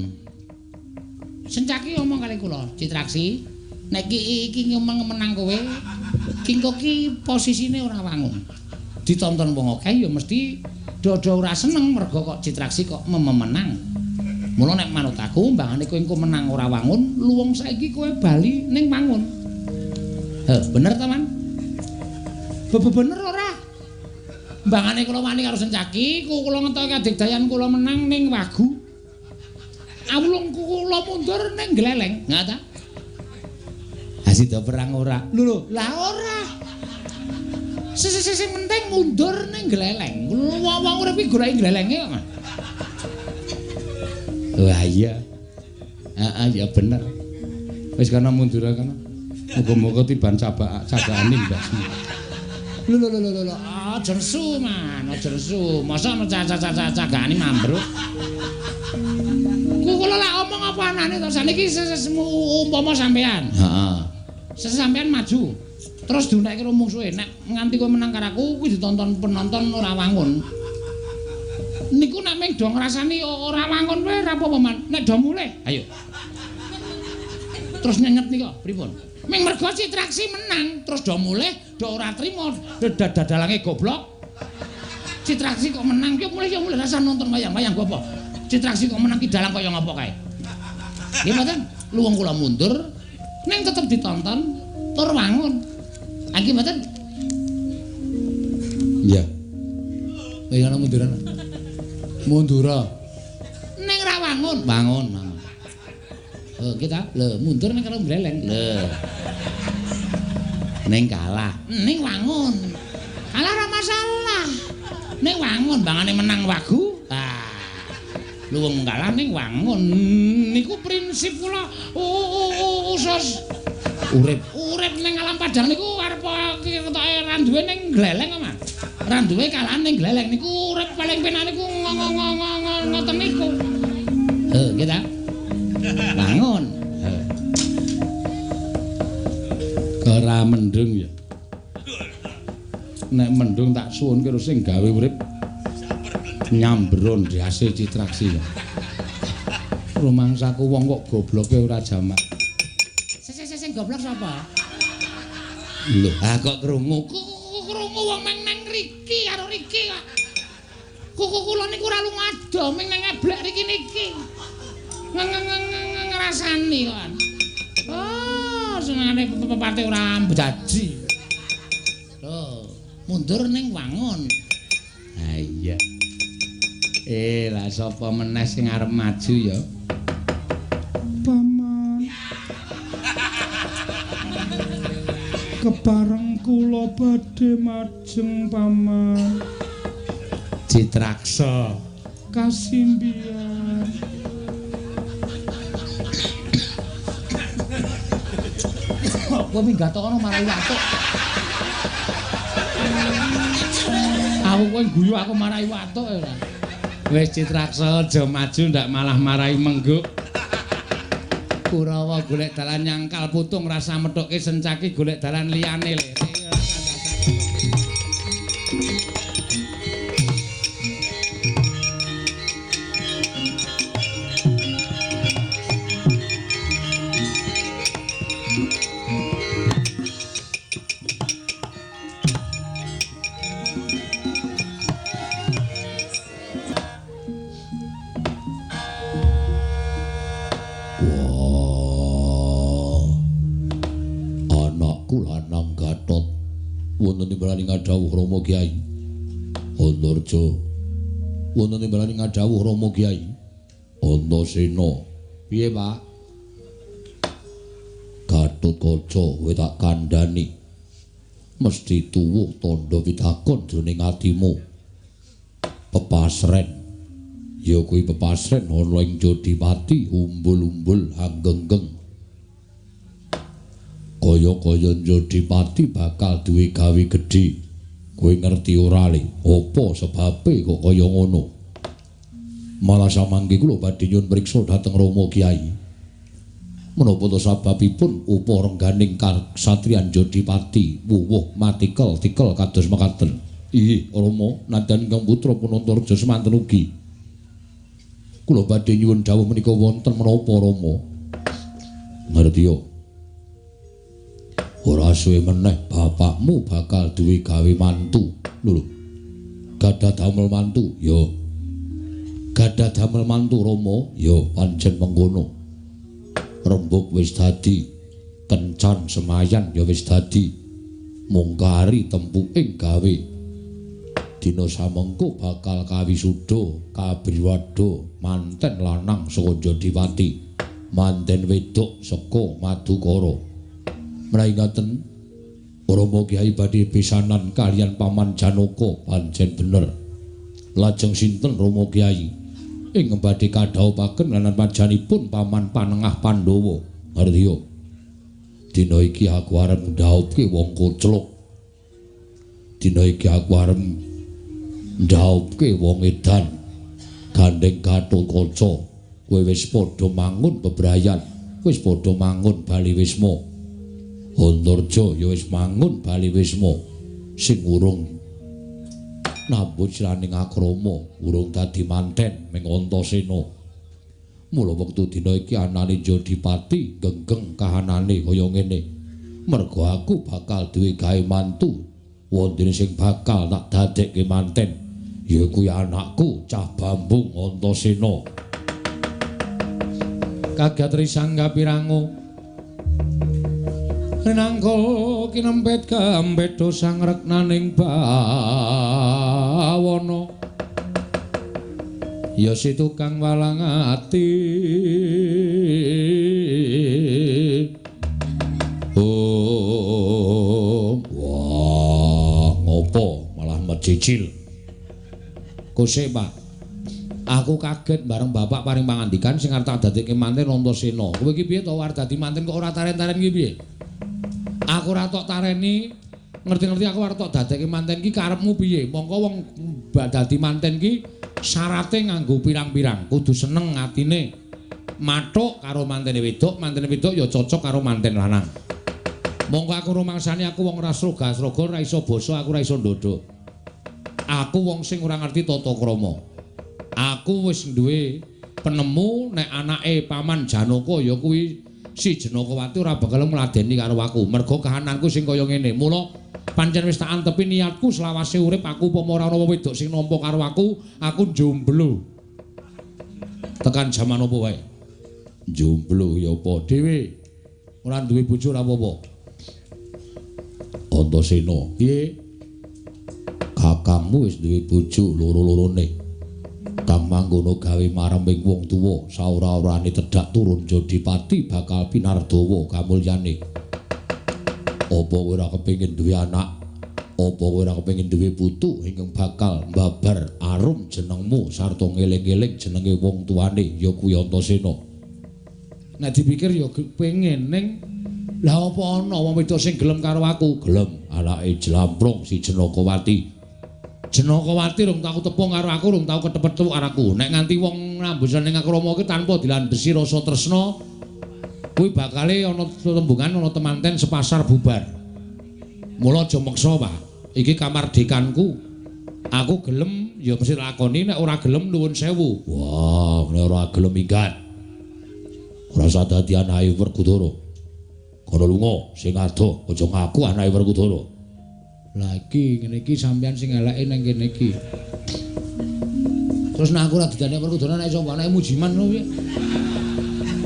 Sencaki omong kali kula, Citraksi, nek iki ngomong menang kowe, ki engko ki posisine ora wangun. Ditonton wong akeh ya mesti do-do ora seneng mergo kok Citraksi kok memenang. Mula nek manut aku mbangane kowe engko menang ora wangun, luwung saiki kowe bali ning wangun. Heh, bener ta, Man? Bener ora? Mbangane kula wani karo Sencaki, kula ngetoke kadigdayan kula menang ning wagu. Awulung kula mundur ning gleleng, nga ta? Ha sida perang ora? Lho lho, lah ora. Sing penting mundur ning gleleng. Wong-wong urip iki goleki glelenge kok, Mas. Wah iya. Heeh, ya bener. Wis kana mundur kana. Muga-muga tiban cabakane mbasmu. Lho lho lho lho, aja nesu, Man, aja nesu. Mosok ana cacah-cacahane mambruk. Kula lak omong apa anane to? Saniki umpama sampean. Heeh. Sampean maju. Terus diunekke karo mungsuhe. Nek nganti kowe menang karo aku, kuwi ditonton penonton ora wangun. Niku nek mung do ngrasani ora wangun wae ora apa-apa, Man. Nek do mulih, ayo. Terus nyenyet nika, pripun? Ming mergo Citraksi menang, terus do mulih, do ora trima, dadalange goblok. Citraksi kok menang, yo mulih yo mulih rasa nonton wayang-wayang go apa? Citraksi kok menang ki dalang kaya ngapa kae. Nggih mboten, luwung kula mundur, ning tetep ditonton tur wangun. Ha nggih mboten? Iya. Wis ana munduran. Mundura. Ning ra wangun, wangun, wangun. Oh, kita lho mundur ning karo mbleleng. Lho. Ning kalah, ning wangun. Kalah ora masalah. Ning wangun bangane menang wagu. Ah. Luwung kalah ning wangun. Niku prinsip kula usus urip. Urip ning alam padang niku arep ketoke ra duwe ning gleleng kok, Mas. Ra duwe kalahan ning gleleng niku urip paling penak niku ngoten niku. Heh, nggih ta? Bangun. Ora mendung ya. Nek mendung tak suwun karo sing gawe urip nyambron ndase Citraksi ya. Rumangsaku wong kok gobloke ora jamak. Sing goblok sapa? Lho, ah kok krungu. Krungu wong meng nang riki karo riki kok. Kuku kula niku ora lunga ado meng nang eblek riki niki. Ngrasani kok. Oh, senengane pepate ora mbejaji. Lho, mundur ning wangun. Ha iya. Lah sapa meneh sing arep maju ya? Paman. Kepareng kula badhe majeng, Paman. Citraksa kasimbian. Kowe minggat kono marai watuk. Aku kowe guyu aku marai watuk ora. Wis Citraksa aja maju ndak malah marai mengguk. Kurawa golek dalan nyangkal putung rasa methuke Sencaki golek dalan liyane le. Dawuh Rama Kyai Antarja wonten timbalane ngadhawuh Rama Kyai Antasena. Piye Pak? Gatotkaca kowe tak kandhani mesti tuwuh tandha pitakon jroning atimu. Pepasren Ya kuwi pepasren ana ing Jodipati umbul-umbul anggenggeng. Kaya-kaya Jodipati bakal duwe gawe gedhe. Kowe ngerti ora le? Apa sebabe kok kaya ngono? Malah samangke kula badhe nyuwun priksa dhateng Rama Kyai. Menapa to sababipun upa rengganing kasatriyan Jodipati wuwuh matikel-tikel kados mekaten? Inggih, Rama, nadyan ingkang putra Punantarja semanten ugi. Kula badhe nyuwun dawuh menika wonten menapa Rama? Ngerti yo. Ora suwe meneh bapakmu bakal duwe gawe mantu. Lho. Gadah damel mantu? Ya. Gadah damel mantu Rama? Ya, pancen mengkono. Rembug wis dadi, kencan semayan ya wis dadi, mung kari tempuking gawe. Dina samengko bakal kawisuda kabriwada manten lanang saka Jodipati, manten wedok saka Madukara. Menawi ngaten Rama Kyai badhe pisanan kaliyan Paman Janaka pancen bener. Lajeng sinten Rama Kyai? Ing badhe kadhawuhaken lan pajanipun Paman Panengah Pandhawa. Ngerti yo. Dina iki aku arep ndhaupke wong koclok. Dina iki aku arep ndhaupke wong edan. Gandeng Gatotkaca, kowe wis padha mangun bebrayan, wis padha mangun bali wisma. Antarja ya wis mangun bali wisma. Sing urung nambut siraning akrama, urung dadi manten ming Antasena. Mula wektu dina iki anane Jodipati genggeng kahanane kaya ngene. Mergo aku bakal duwe gawe mantu, wondene sing bakal tak dadekke manten ya kuwi anakku Cah Bambung Antasena. Kagat risang kapirangu rinangka kinempet kambedha sang reknaning bawana. Ya si tukang walang ati. Oh, wah, ngopo malah mecicil. Kosek, Pak. Aku kaget bareng bapak paring pangandikan sing arep tak dadekke manten Antasena. Kowe iki piye to arep dadi manten kok ora taren-taren iki piye? Aku ora tok tareni, ngerti-ngerti aku arep tok dadekke manten ki karepmu piye? Mongko wong dadi manten ki syarate nganggo pirang-pirang, kudu seneng atine. Mathuk karo mantene wedok, mantene wedok ya cocok karo manten lanang. Mongko aku rumangsani aku wong ora sroga-sroga, ora iso basa, aku ora iso ndodho. Aku wong sing ora ngerti tata krama. Aku wis duwe penemu nek anake Paman Janaka ya kuwi si Janakawati ora bakal ngladeni karo aku. Mergo kahananku sing kaya ngene. Mula pancen wis tak antepi niatku selawase urip aku upama ora ana wong wedok sing nampa karo aku, aku jomblo. Tekan jaman apa wae? Jomblo ya apa dhewe. Ora duwe bojo ora apa-apa. Antasena, piye? Kakangmu wis duwe bojo loro-lorone. Kang mangkono gawe mareming wong tuwa, saora-orane tedhak turun Jodipati bakal pinardawa kamulyane. Apa kowe ora kepengin duwe anak? Apa kowe ora kepengin duwe putu ingkang bakal mbabar arum jenengmu sarta ngeling-eling jenenge wong tuane ya kuwi Antasena? Nek dipikir ya pengen ning lah apa ana wong wedok sing gelem karo aku? Gelem, anake Jlamprong si Janakawati. Janakawati rung tau tepung karo aku, rung tau ketepet-tepuk karo aku. Nek nganti wong nambusan ning akrama iki tanpa dilandhesi rasa tresna, kuwi bakale ana tembungan ana temanten sepasar bubar. Mula aja meksa, Pak. Iki kamardikanku. Aku gelem ya mesti lakoni, nek ora gelem nuwun sewu. Wah, nek ora gelem minggat. Ora usah dadi anake Werkudara. Kono lunga sing adoh, aja ngaku anake Werkudara. Lah iki ngene iki sampean sing eleke nang kene iki. Terus nek aku ora didane Werkudara nek iso anake Mujiman lho piye?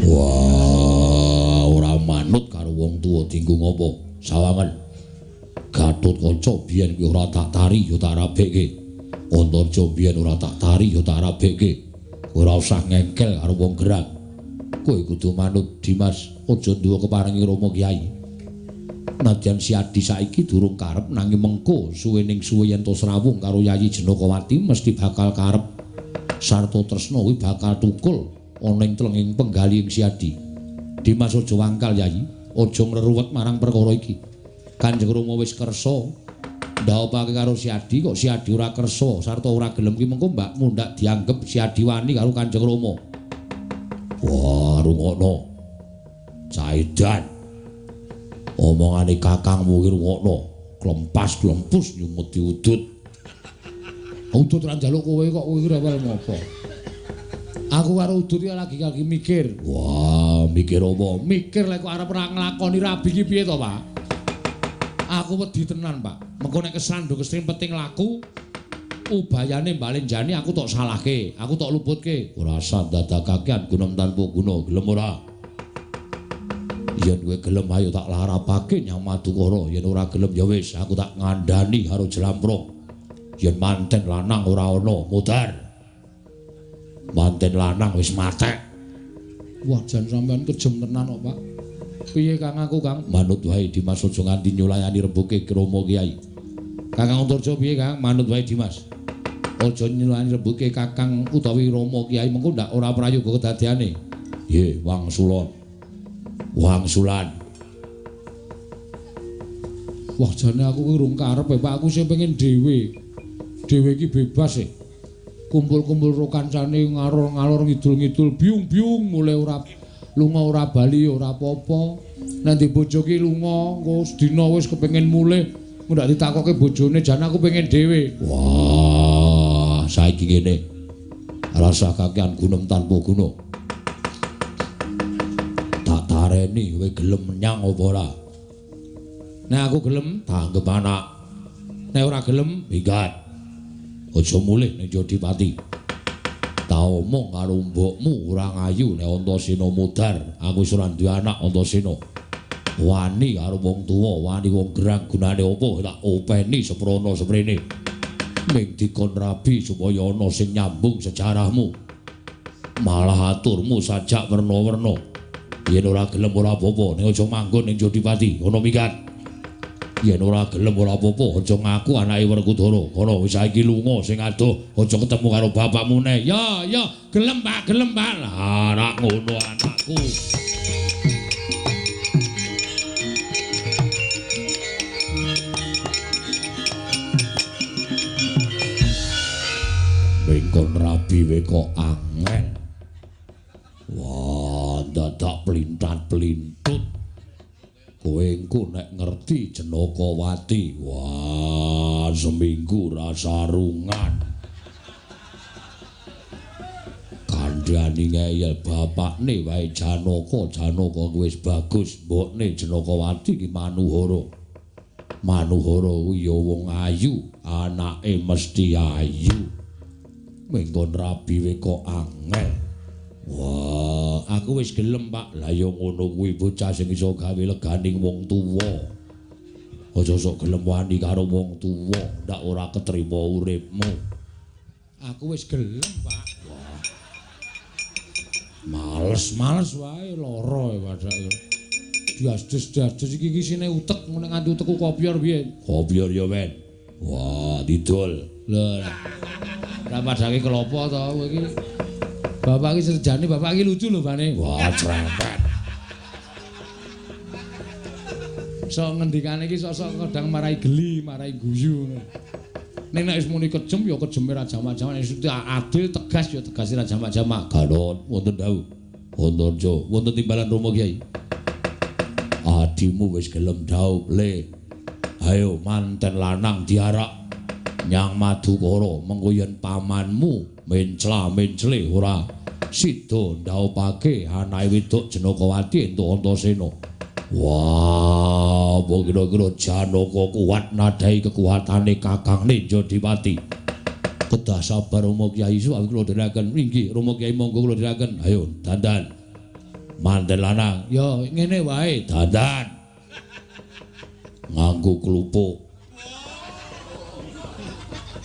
Wah, ora manut karo wong tuwa dinggo ngopo? Sawangen. Gatotkaca biyen kuwi ora tak tari ya tak rabekke. Antarja biyen ora tak tari ya tak rabekke. Ora usah ngengkel karo wong gerang. Kowe kudu manut Dimas, aja nduwe keparengi Rama Kyai. Nadyan si Adi saiki durung karep nanging mengko suwe ning suwe yen to srawung karo Yayi Janakawati mesti bakal karep. Sarta tresna kuwi bakal tukul ana ing tlenging penggalihing Siadi. Dimas aja wangkal Yayi, aja ngreruwet marang perkara iki. Kanjeng Rama wis kersa ndhaopake karo Siadi, kok Siadi ora kersa sarta ora gelem ki mengko mbakmu ndak dianggep Siadi wani karo Kanjeng Rama. Wah, rungokno. Caidan. Omongane kakangmu ki rungokno. Klempas-klempus nyumeti udut. Udut ora njaluk kowe kok kowe rewel ngopo? Aku karo udut iki lagi mikir. Wah, mikir apa? Mikir lek kok arep ora nglakoni rabi ki piye to, Pak? Aku wedi tenan, Pak. Mengko nek kesandung kesrimpet laku ubayane mbalenjane aku tok salahke, aku tok luputke. Ora usah dadakakean gunem tanpa guna, gelem ora? Yen kowe gelem ayo tak larapake nyang Madukara, yen ora gelem ya wis aku tak ngandani karo Jlamprong. Yen manten lanang ora ana, mudhar. Manten lanang wis matek. Wah, jan sampean kejem tenan kok, Pak. Piye Kang aku, Kang? Manut wae Dimas aja nganti nyulayani rembuke Rama Kyai. Kakang Antarja piye, Kang? Manut wae Dimas. Aja nyulayani rembuke Kakang utawi Rama Kyai mengko ndak ora prayoga kedadeane. Nggih, wangsulon. Wangsulan. Wah, jane aku ki urung karep, Pak. Aku sing pengen dhewe. Dhewe iki bebas e. Kumpul-kumpul karo kancane ngalor-ngalor ngidul-ngidul biung-biung mulai ora lunga ora bali ora apa-apa. Nek di bojo ki lunga engko sedina wis kepengin mulih, ndak ditakoke bojone jan aku pengen dhewe. Wah, saiki ngene. Rasa kakean gunem tanpa guna. Tak tareni kowe gelem menyang apa ora? Nek aku gelem, tanggep anak. Nek ora gelem, minggat. Aja mulih ning Jodipati. Ta omong karo mbokmu ora ngayu nek Antasena mudhar. Aku wis ora duwe anak Antasena. Wani karo wong tuwa, wani wong gerang gunane apa tak openi seprono seprene. Ming dikon rabi supaya ana sing nyambung sejarahmu. Malah aturmu sajak werna-werna. Yen ora gelem ora apa-apa, ning aja manggon ning Jodipati, ngono minggat. Yen ora gelem ora apa-apa, aja ngaku anake Werkudara. Kono wis saiki lunga sing adoh, aja ketemu karo bapakmu neh. Ya, ya, gelem Pak, gelem Pak. Lah, rak ngono anakku. Mengkon rabi we kok angel. Wah, dadak plintat-plintut. Kowe engko nek ngerti Janakawati, wah seminggu ra sarungan. Kandhani ngeyel bapakne wae Janaka, Janaka wis bagus, mbokne Janakawati ki Manuhara. Manuhara kuwi ya wong ayu, anake mesti ayu. Mengkon rabi we kok angel. Wah, aku wis gelem, Pak. Lah ya ngono kuwi bocah sing iso gawe leganing wong tuwa. Aja sok gelem wani karo wong tuwa, ndak ora ketrima uripmu. Aku wis gelem, Pak. Wah. Males-males wae lara padake. Diasdes-diasdes iki iki sine utek ngene nganti utekku kopior piye? Kopior ya, Men. Wah, didol. Lho. Ora padake kelopo to kowe iki. Bapak iki serjane, bapak iki lucu lho, Bane. Wah, cerempet. Sok ngendikane iki sok-sok kadang marai geli, marai guyu ngono. Ning nek wis muni kejem ya kejeme ra jamak-jamak, nek wis adil tegas ya tegase ra jamak-jamak. Gatot wonten dawuh. Wonten Jo, wonten timbalan Rama Kyai. Adimu wis gelem dhaup, Le. Ayo manten lanang diarak nyang Madukara, mengko yen pamanmu mencla-mencle ora sida ndaupake anake wedok Janakawati entuk Antasena. Wah, apa kira-kira Janaka kuat nadai kekuatane kakangne Jodipati. Kedah sabar Rama Kyai, suwi kula dherekaken. Inggih, Rama Kyai monggo kula dherekaken. Ayo dandan. Manten lanang. Ya ngene wae, dandan. Nganggo klupuk.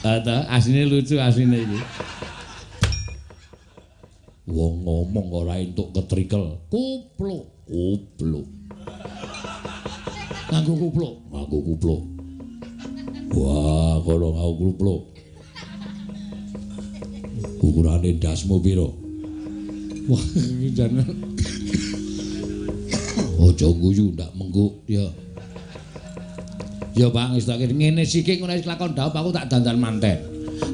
Ata asline lucu asline iki. Wong ngomong ora entuk ketrikel. Kupluk, kupluk. Nganggo kupluk, nganggo kupluk. Wah, kono nganggo kupluk. Ukurane ndasmu pira? Wah, iki jan. Aja guyu ndak mengguk ya. Ya Pak ngestake ngene siki ngono wis kelakon dhaup aku tak dandan manten.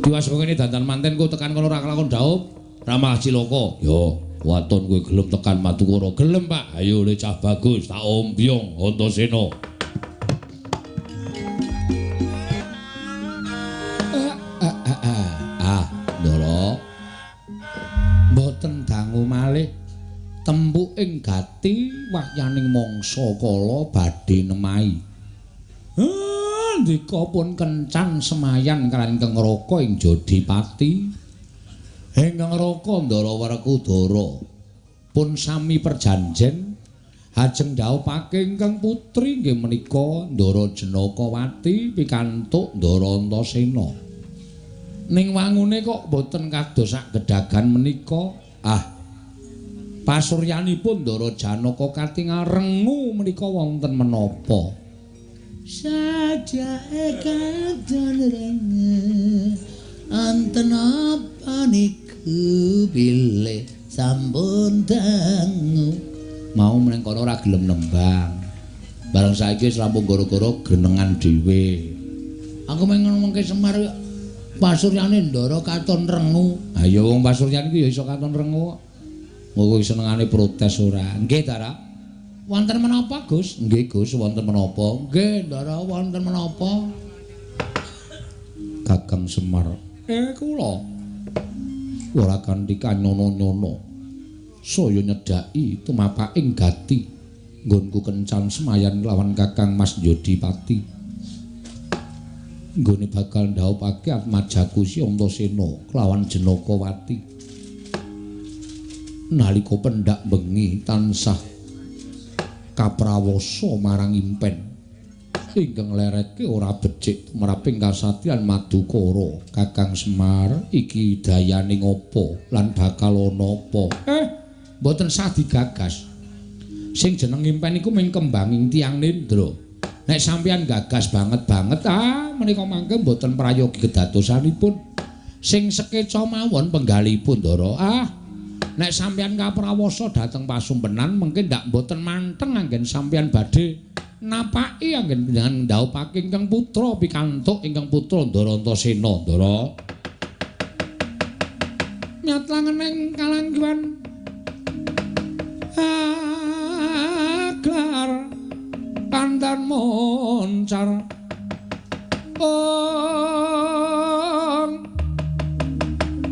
Diwas kok ngene dandan manten ku tekan kono ora kelakon dhaup, ramah cilaka. Yo, waton kowe gelem tekan Madukara. Gelem, Pak. Ayo le cah bagus, tak ombyong Antasena. Ah, Ndara. Mboten dangu malih tempuking gati wahyaning mangsa kala badhe nemahi. Ndika pun kencan semayan kaliyan Kang Raka ing Jodipati. Ingkang Raka Ndara Werkudara pun sami perjanjen ajeng dhaupake ingkang putri inggih menika Ndara Janakawati pikantuk Ndara Antasena. Ning wangune kok boten kados sak gedagan menika. Ah, pasuryanipun Ndara Janaka katingal rengu menika wonten menapa? Sajake katon renge anten apa niku bilih sampun dangu. Mau meneng kono ora gelem nembang. Bareng saiki wis rampung gara-gara grenengan dhewe. Aku mung ngomongke Semar pasuryane Ndara katon rengu. Ha ya wong pasuryan iki ya iso katon rengu kok. Kowe senengane protes ora? Nggih, Ndara. Wonten menapa, Gus? Nggih, Gus, wonten menapa? Nggih, Ndara, wonten menapa? Kakang Semar. Kula ora kanthi kanyono-nyono. Saya nyedhaki tumapaking gati nggonku kencan semayan lawan Kakang Mas Jodipati. Nggone bakal ndhaupake atmajaku si Antasena kelawan Janakawati. Nalika pendak bengi tansah kaprawasa marang impen ingkang lereke ora becik tumraping kasatyan Madukara. Kakang Semar iki dayane ngopo lan bakal ana apa? Mboten sah digagas. Sing jeneng impen iku mung kembanging tiyang nendra. Nek sampeyan gagas banget-banget, menika mangke mboten prayogi kedadosanipun. Sing sekeca mawon penggalipun, Ndara. Nek sampeyan kaprawasa dhateng pasumpenan mengke ndak mboten manteng anggen sampeyan badhe napaki anggen panjenengan ndhaupake ingkang putra pikantuk ingkang putra Ndara Antasena, Ndara. Nyat langening kalangguhan aglar pandan moncar ong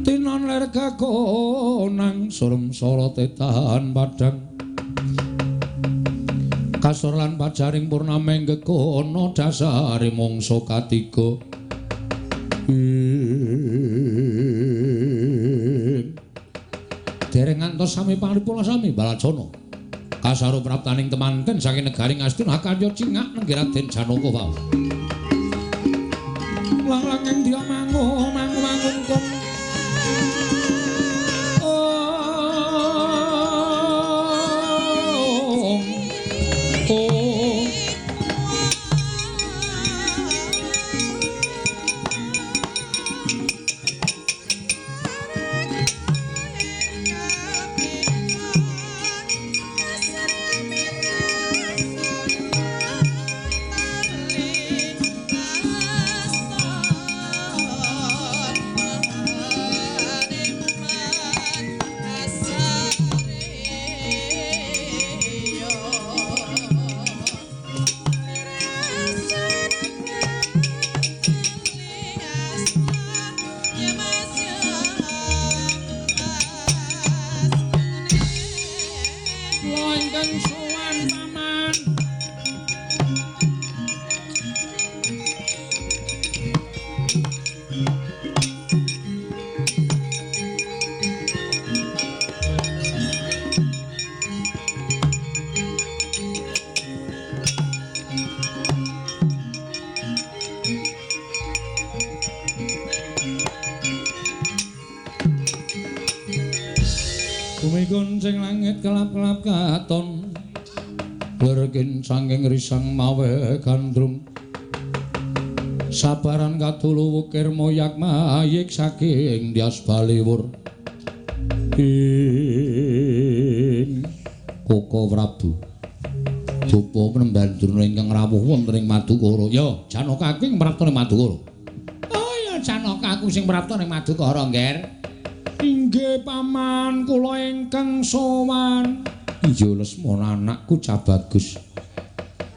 tinon ler kakonang surem sorote tahan padang kasor lan pajaring purnameng gegono dasare mangsa katiga. Dereng ngantos sami pangripun sami Balacana kasaru praptaning temanten saking negari Ngastina karya cingak nenggih Raden Janaka wau. Lang-langing dia mangu mangu mangungkung. Guncing langit kelap-kelap katon lerkin sanging risang mawe gandrung Sabaran kadulu wukir moyak mayik saking Dyas Baliwur. Ing Koko Prabu. Dupa penemban Durna ingkang rawuh wonten ing Madukara. Ya, Janaka aku ing prapta ning Madukara. Oh ya, Janaka aku sing prapta ning Madukara, Ngger. Inggih paman, kula ingkang sowan. Iya Lesmana anakku cah bagus.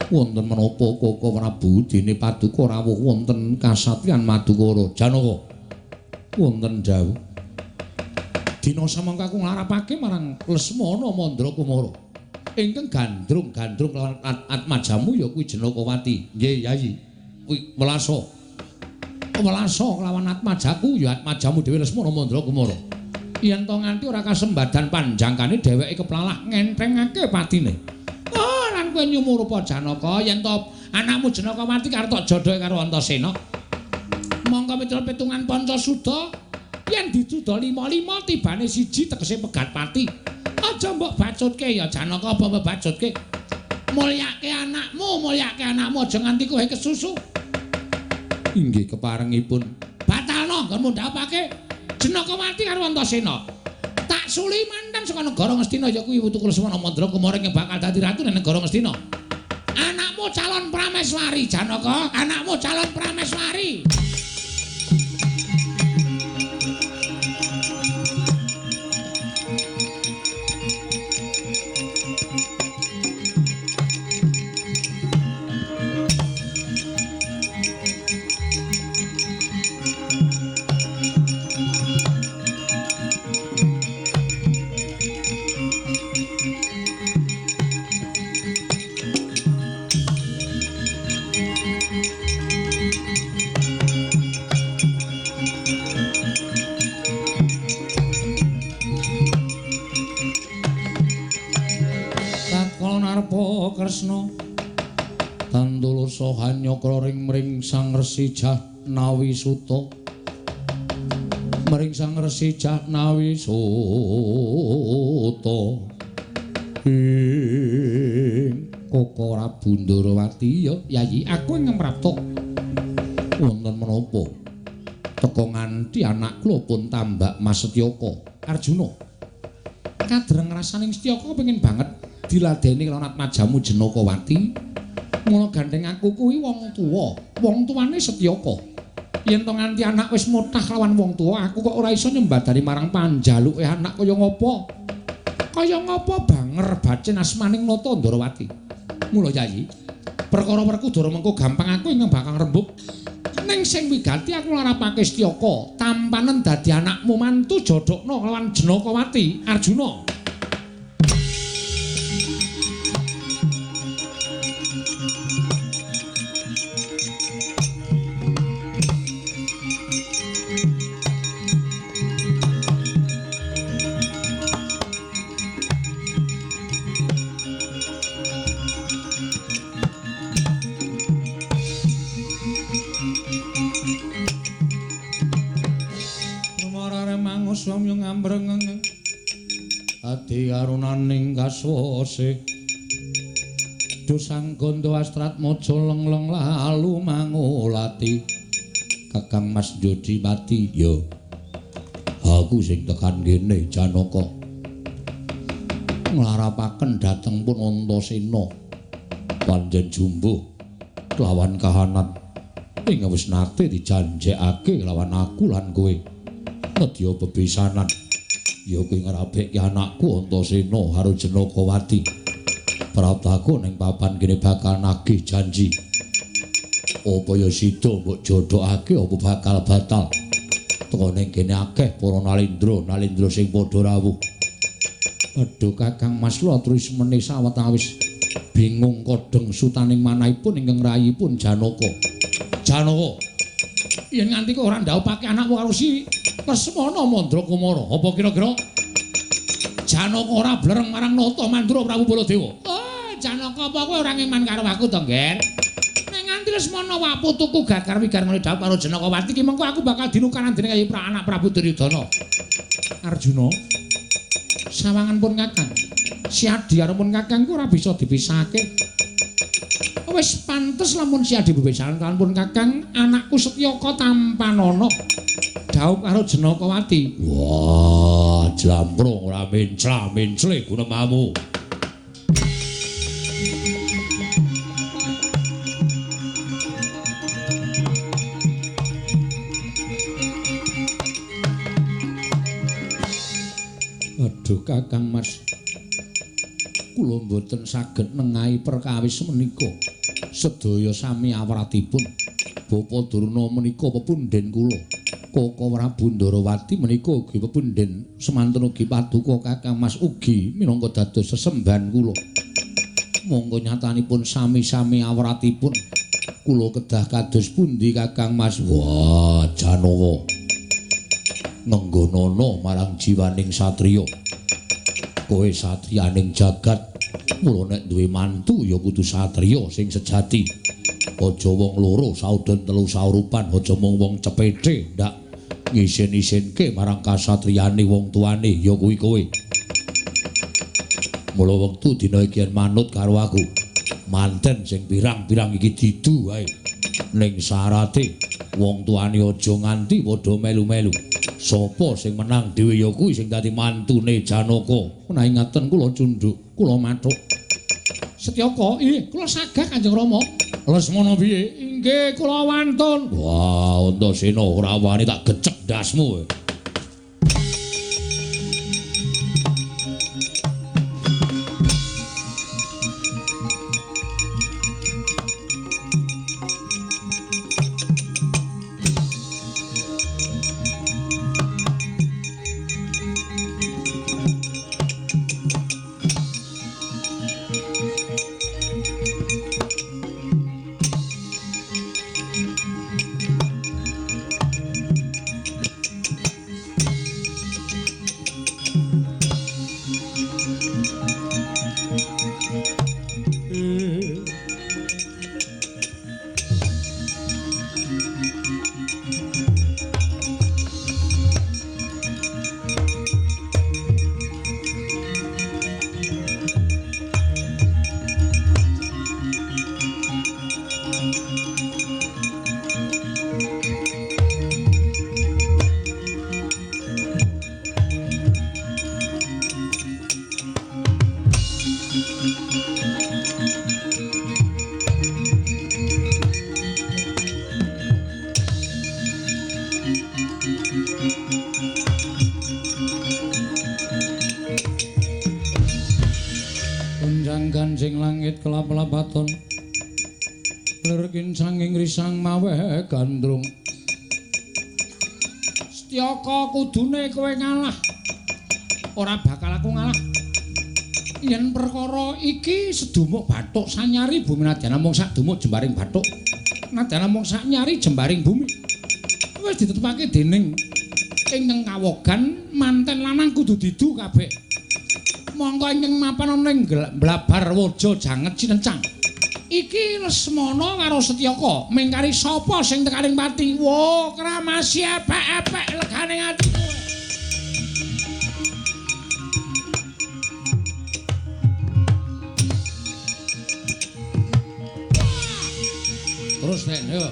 Wonten menapa Koko Prabu dene paduka rawuh wonten kasatriyan Madukara? Janaka. Wonten dawuh. Dina samangka aku nglarapake marang Lesmana Mandra Kumara. Ingkang gandrung-gandrung lawan atmajamu ya kuwi Janakawati. Nggih, Yayi. Kuwi welasa. Welasa kelawan atmajaku ya atmajamu dhewe Lesmana Mandra Kumara. Yen to nganti ora kasembadan panjangkane dheweke keplalah ngenthengake patine. Oh, lan kowe nyumurupa Janaka yen to anakmu Janakawati karo tok jodhoke karo Antasena. Mongko miturut pitungan Pancasuda yen diduda 5-5 tibane siji tegese pegat pati. Aja mbok bacutke ya Janaka, apa mbok bacutke? Mulyake anakmu, mulyake anakmu aja nganti kowe kesusu. Inggih keparengipun. Batalno nggonmu ndhapake Janakawati karo Antasena. Tak suli mantan saka negara Ngastina ya kuwi putuku Lesmana Mandra Kumara ingkang bakal dadi ratu ning negara Ngastina. Anakmu calon prameswari Janaka, anakmu calon prameswari. Kresna tantulusa hanyakra ring mring Sang Resi Jahnawi Suta, mring Sang Resi Jahnawi Suta. Ing Koko Prabu Ndarawati ya Yayi, aku ing prapta. Wonten menapa teka nganti anak kula pun tambak Mas Setyaka Arjuna. Kadreng rasaning Setyaka pengin banget diladeni karo atmajamu Janakawati. Mula gandeng aku kuwi wong tuwa, wong tuane Setyaka. Yen to nganti anak wis mutah lawan wong tuwa, aku kok ora iso nyembadani marang panjaluke anak kaya ngopo. Kaya ngopo banger bacin asmaning Nata Ndarawati. Mula Yayi, perkara Werkudara mengko gampang aku ingkang bakal rembug. Ning sing wigati aku nglarapake Setyaka, tampanen dadi anakmu mantu jodhokno kelawan Janakawati Arjuna. Adi arunaning kaswase dosang gondo astratmaja lengleng lalu mangulati. Kakang Mas Jodi mati ya aku sing tekan kene Janaka nglarapaken dhateng pun Antasena panjen jumbuh kelawan kahanan ing wis nate dijanjekake lawan aku lan kowe nedya bebesanan. Ya kuwi ngrabekke anakku Antasena karo Janakawati. Praptaku ning papan kene bakal nagih janji. Apa ya sida mbok jodhokake apa bakal batal. Teka ning kene akeh para nalindra, nalindra sing padha rawuh. Aduh Kakang Mas Latris meneh sawetawis bingung kodheng sutaning manahipun ingkang rayipun Janaka. Janaka, yen nganti kok ora ndhaupake anakmu karo si Lesmana Mandra Kumara, apa kira-kira Janaka ora blereng marang Nata Mandra Prabu Baladewa? Oh, Janaka apa kowe ora ngeman karo aku to, Ngger? Nek nganti Lesmana wae putuku gagar wigar ngene dhawuh karo Janakawati ki mengko aku bakal dinukaran dening Kyai anak Prabu Duryudana. Arjuna, sawangan pun Kakang. Si Adi arepun Kakang ku ora bisa dipisahake. Wis pantes lamun siadi bebesan pun Kakang anakku Setyaka tampanana dhaup karo Janakawati. Wah, jlamprung ora mencla-mencle gunemamu. Aduh Kakang Mas, kula mboten saged nengahi perkawis menika. Sedaya sami awratipun. Bapa Durna menika pepundhen kula. Kaka Prabu Ndarawati menika ugi pepundhen, semanten ugi paduka Kakang Mas ugi minangka dados sesembahan kula. Monggo nyatanipun sami-sami awratipun. Kula kedah kados pundi Kakang Mas? Wah, Janaka. Ngenggonana marang jiwaning satriya. Kowe satriyaning jagat, mula nek duwe mantu ya kudu satriya sing sejati. Aja wong loro saudon telu saurupan, aja mung wong cepethe ndak ngisin-isinke marang kasatriyane wong tuane ya kuwi kowe. Mula wektu dina iki manut karo aku. Manten sing pirang-pirang iki didu wae. Ning syarate wong tuane aja nganti padha melu-melu. Sapa sing menang dhewe ya kuwi sing dadi mantune Janaka. Menawi ngaten kula cundhuk, kula mathuk. Setyaka, inggih kula sagah Kanjeng Rama. Lesmana piye? Inggih kula wantun. Wah, Antasena ora wani tak gecek ndasmu. Gonjang-ganjing langit kelap-lapaton, lir kincanging risang maweh gandrung. Setyaka kudune kowe ngalah. Ora bakal aku ngalah. Yen perkara iki sedumuk bathuk sanyari bumi nadyan namung sadumuk jembaring bathuk. Nadyan namung sanyari jembaring bumi. Wis ditetepake dening ingkang kawogan manten lanang kudu didu kabeh. Monggo ingkang mapan ana ing Blabar Waja janget cinencang. Iki Lesmana karo Setyaka mingkari sapa sing tekaning pati. Wo kramasi epek-epek legane ati kowe. Terus nen yo.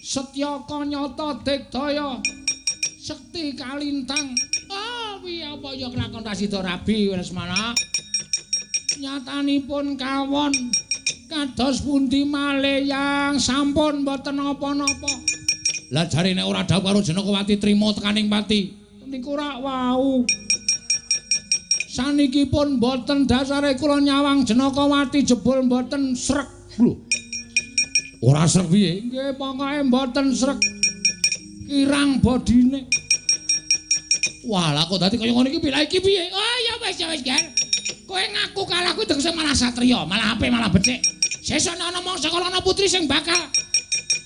Setyaka nyata digdaya sekti kalintang. Ah, piye apa ya kelakon ra sida rabi Lesmana. Nyatanipun kawon Kados pundi malih yang sampun mboten napa-napa. Lah jare nek ora dhawuh karo Janakawati trima tekaning pati. Niku rak wau. Saniki pun mboten dasare kula nyawang Janakawati jebul mboten srek. Lho. Ora srek piye? Nggih, pokoke mboten srek. Kirang bodine. Wah, lah kok dadi kaya ngono iki piye? Lah iki piye? Oh ya wis ya wis, Ger. Kowe ngaku kalah kuwi tegese malah satriya, malah apik, malah becik. Sesuk ana mangsa kala ana putri sing bakal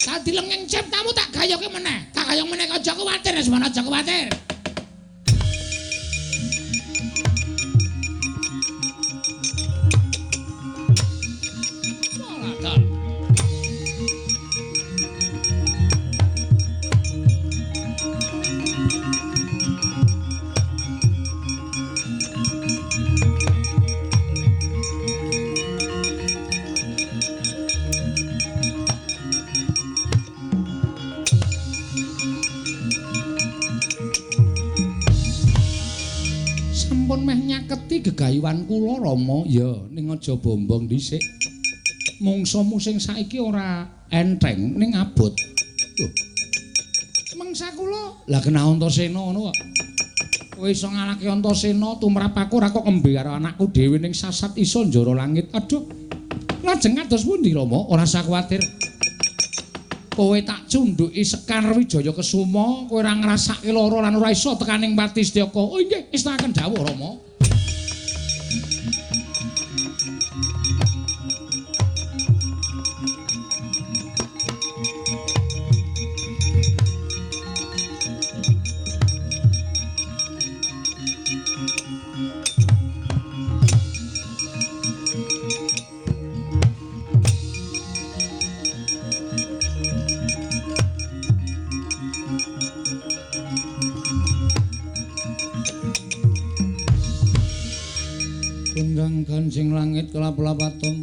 dadi lenging ciptamu tak gayoke meneh. Tak gayong meneh aja kuwatir, Lesmana, aja kuwatir. Gegayuhan kula Rama ya ning aja bombong dhisik. Mungsuhmu sing saiki ora enteng ning abot. Lho. Mangsa kula lah kena Antasena ngono kok. Kowe iso ngalahke Antasena tumrap aku ora kok kembe karo anakku dhewe ning sasat iso njara langit. Aduh. Lajeng kados pundi Rama? Ora usah kuwatir. Kowe tak cundhuki Sekar Wijaya Kesuma, kowe ora ngrasake lara lan ora iso tekaning pati Setyaka. Oh inggih, istaken dawuh Rama. Kancing langit kelap-lapaton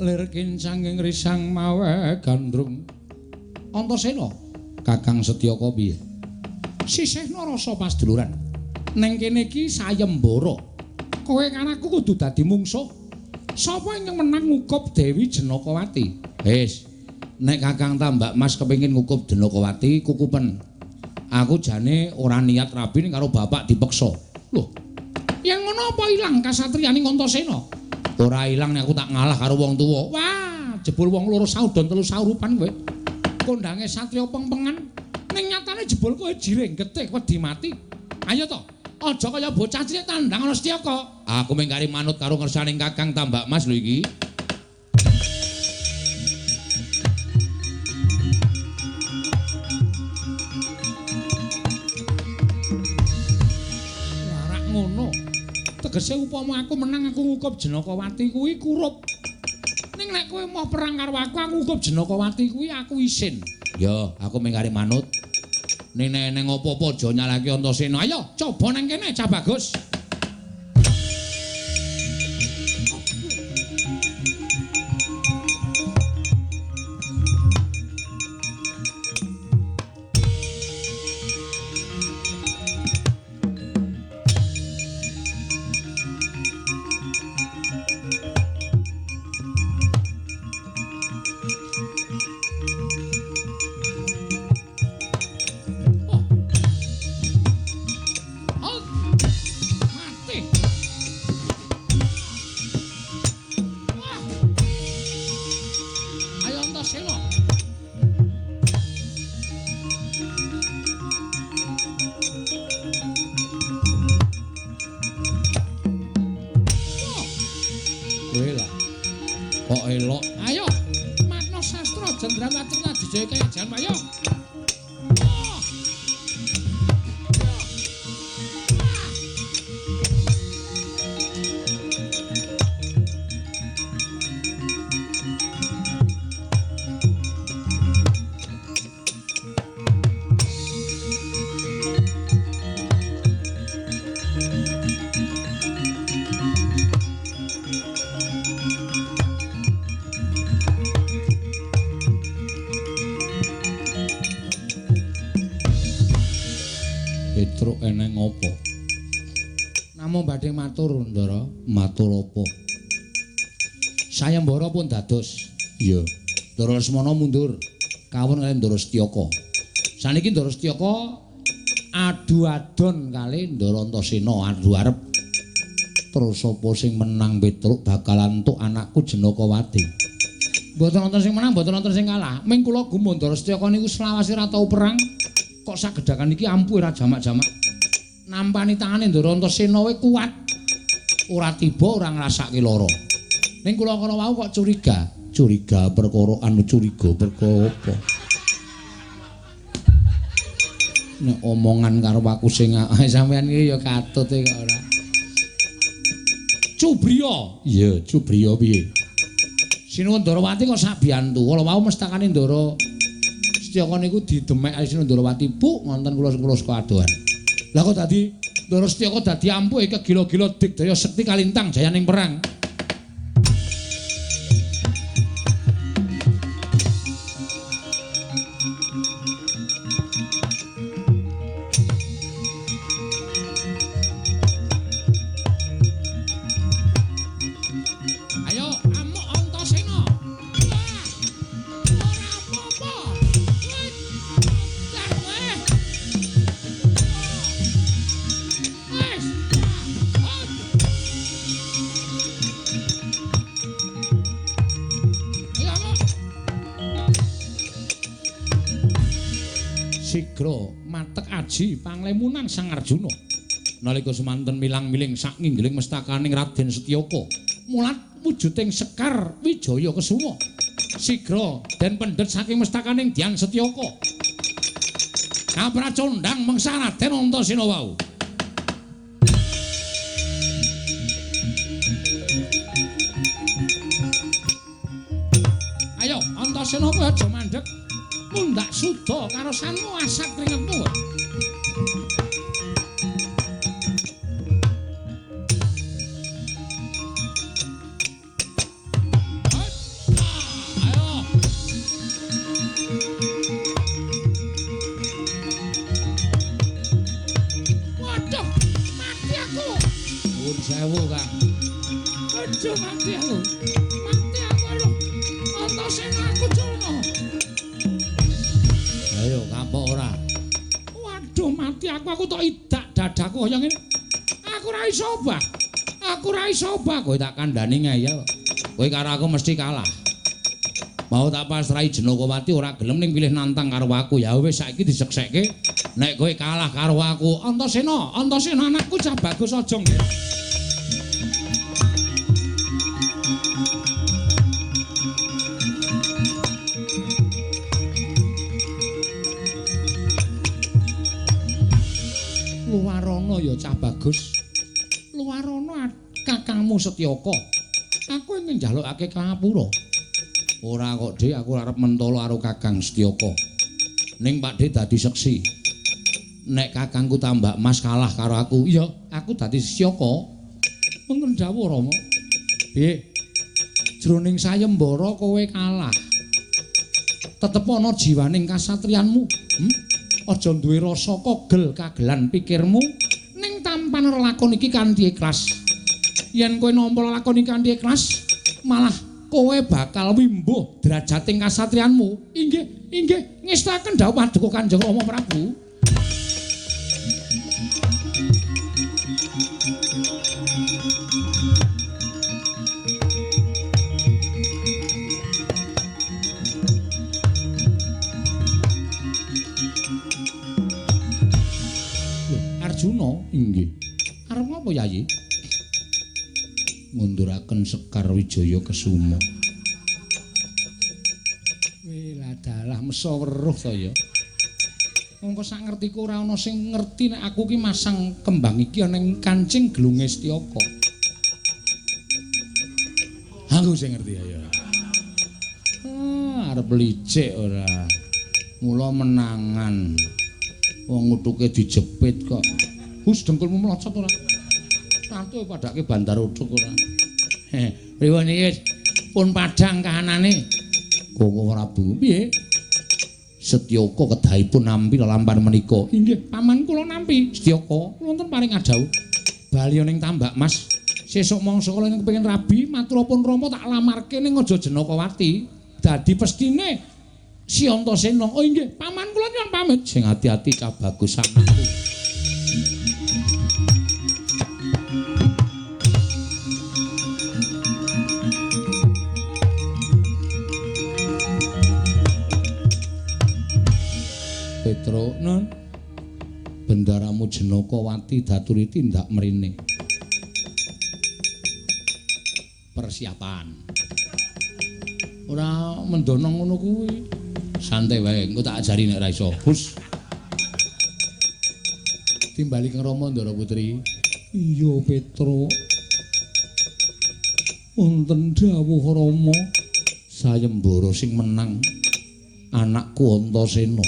lir kincanging risang mawe gandrung. Antasena Kakang Setyaka piye? Sisihna rasa pasduluran. Neng kene iki sayembara. Kowe karo aku kudu dadi mungsuh. Sapa ingkang menang ngukup Dewi Janakawati? Wis, nek Kakang Tambak Mas kepengin ngukup Janakawati, kukupen. Aku jane ora niat rabi ning karo bapak dipeksa. Lho. Yen ngono apa ilang kasatriyane Antasena? Ora ilang nek aku tak ngalah karo wong tuwa. Wah, jebul wong loro saudon telu saurupan kowe. Kondange satriya pengpengan. Ning nyatane jebul kowe jiring getih wedi mati. Ayo to, aja kaya bocah cilik tandang ana Setyaka. Aku mung kari manut karo ngersaning Kakang Tambak Mas lho iki. Warak ngono. Tegese upama aku menang aku ngukup Janakawati kuwi kurup. Ning nek kowe mau perang karo aku, aku ngukup Janakawati kuwi aku isin. Ya, aku mung kari manut. Ning nek apa-apa aja nyalahke Antasena. Ayo, coba nang kene Cah Bagus. Kok elok. Ayo, Matno Sastra Jendrawati Dijaya Kayajan ayo. Petruk eneng apa? Namung badhe matur, Ndara. Matur apa? Sayembara pun dados. Iya. Ndara Lesmana mundur kawon kali Ndara Setyaka. Saniki Ndara Setyaka adu adon kali Ndara Antasena adu arep. Terus sapa sing menang Petruk bakal entuk anakku Janakawati. Mboten wonten sing menang, mboten wonten sing kalah. Ming kula gumun Ndara Setyaka niku selawase ora tau perang. Kok sagedhakan iki ampuh ora jamak-jamak. Nampani tangane Ndara Antasena wae kuat. Ora tiba ora ngrasake lara. Ning kula kala wau kok curiga, curiga perkara anu curiga perkara apa? Nek omongan karo aku sing sampean iki ya katut kok ora. Cubriya. Iya, Cubriya piye? Sinuwun Ndarawati kok sabiyantu. Kala wau mestakane Ndara Setyaka niku didemek Sinuwun Ndarawati puk ngonten kula saka adohan. Lah kok dadi Ndara Setyaka dadi ampuh kegila-gila digdaya sekti kalintang jayaning perang. Sigra matek aji panglemunan Sang Arjuna. Nalika semanten milang-miling sak nginggiling mestakaning Raden Setyaka, mulat wujuding Sekar Wijaya Kesuma. Sigra den pendhet saking mestakaning Dyang Setyaka. Kapracondhang mengsa Raden Antasena wau. Ayo Antasena kowe aja mandheg. Mundhak suda karo sanmu asat kringetmu. Ayo. Waduh, mati aku. Nuwun sewu, Kang. Aja mati aku. Mati aku lho. Antasena aku culno. Ayo kapok ora. Waduh mati aku tok idak dadaku kaya ngene. Aku ora iso obah. Aku ora iso obah. Kowe tak kandhani ngeyel. Kowe karo aku mesti kalah. Mau tak pasrahi Janakawati ora gelem ning pilih nantang karo aku. Ya wis saiki diseksekke. Nek kowe kalah karo aku, Antasena, Antasena anakku cah bagus aja nggih. Luwarana ya cah bagus. Luwarana kakangmu Setyaka. Aku ingin njalukake kangapura. Ora kok, Dik, aku arep mentolo karo Kakang Setyaka. Ning Pakdhe dadi seksi. Nek kakangku Tambak Mas kalah karo aku, iya, aku dadi Setyaka. Wonten dawuh Rama. Piye? Jroning sayembara kowe kalah. Tetep ana jiwaning kasatriyanmu. Aja duwe rasa kogel kagelan pikirmu ning tampan lelakon iki kanthi ikhlas. Yen kowe nampa lelakon iki kanthi ikhlas, malah kowe bakal wimbuh derajating kasatriyanmu. Inggih, inggih, ngestaken dawuh paduka Kanjeng Rama Prabu. Arjuna, inggih. Arep ngapa Yayi? Ngunduraken Sekar Wijaya Kesuma. Weh, dalah mesa weruh to ya. Mongko sak ngertiku ora ana sing ngerti nek aku ki masang kembang iki ana ing kancing gelunge Setyaka. Aku sing ngerti ya. Ah, arep licik ora. Mula menangan. Wong utuke dijepit kok. Hus dengkulmu mlocot ora? Tantu padake bandar utuk ora. Heh, pripun iki pun padhang kahanane. Koko Prabu, piye? Setyaka kedahipun nampi lelampahan menika. Inggih, paman kula nampi. Setyaka wonten paring adhawuh. Bali ning Tambak Mas. Sesuk mangsa kula yen kepengin rabi matur pun Rama tak lamarke ning aja Janakawati. Dadi pestine si Antasena. Oh inggih, paman kula nyuwun pamit. Sing ati-ati cah bagus anakku. Petro, non. Bendaramu Janakawati daturi tindak mrene. Persiapan. Ora mendono ngono kuwi. Santai wae, engko tak ajari nek ra iso. Hus. Timbali kang Rama Ndara Putri. Iya, Petro. Wonten dawuh Rama, sayembara sing menang anakku Antasena.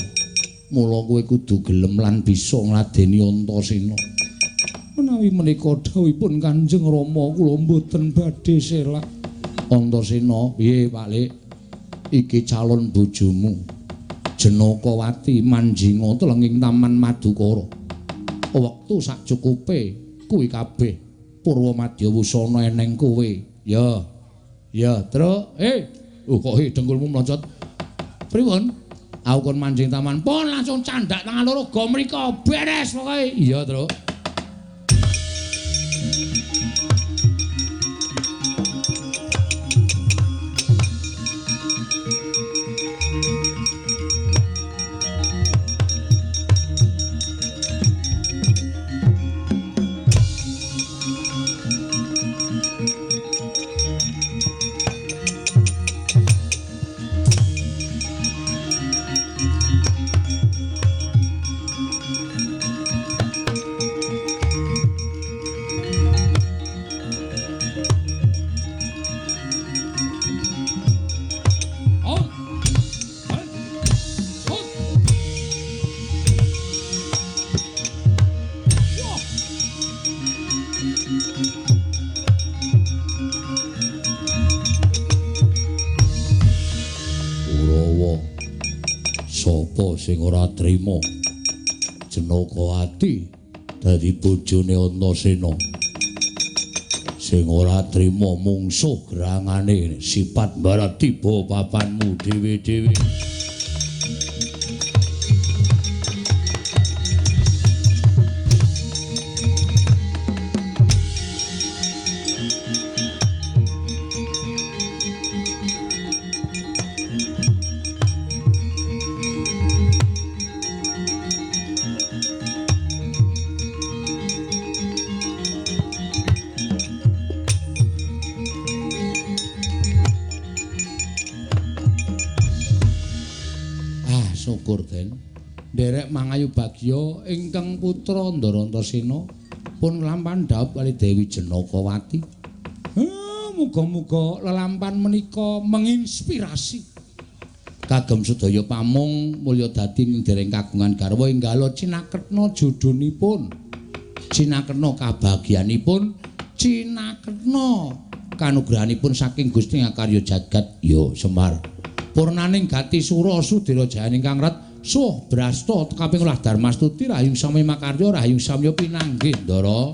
Mula kowe kudu gelem lan bisa ngladeni Antasena. Menawi menika dawuhipun Kanjeng Rama kula mboten badhe selak. Antasena, piye Pak Lik? Iki calon bojomu. Janakawati manjinga telenging Taman Madukara. Wektu sak cukupe kuwi kabeh Purwa Madya wusana eneng kowe. Ya. Ya, Truk. Kok dengkulmu mlocot. Pripun? Aku kon manjing taman pun langsung candak tangan loro go mriko beres pokoke. Iya, Truk. Sing ora trima Janakawati dadi bojone Antasena. Sing ora trima mungsuh gerangane sifat barat tiba papanmu dhewe-dhewe. Syukur Den. Nderek mangayu bagya ingkang putra Ndara Antasena pun nglampahan dhaup kali Dewi Janakawati. Muga-muga lelampan menika menginspirasi kagem sedaya pamong mulya dadi ing dereng kagungan garwa enggala cinaketna jodhonipun, cinaketna kabagyanipun, cinaketna kanugrahanipun saking Gusti Ngakarya jagat. Ya Semar. Purnaning gati sura sudira jayaning kang ret suh brasta kaping olah darmastuti rahayung samya makarya rahayung samya pinanggih Ndara.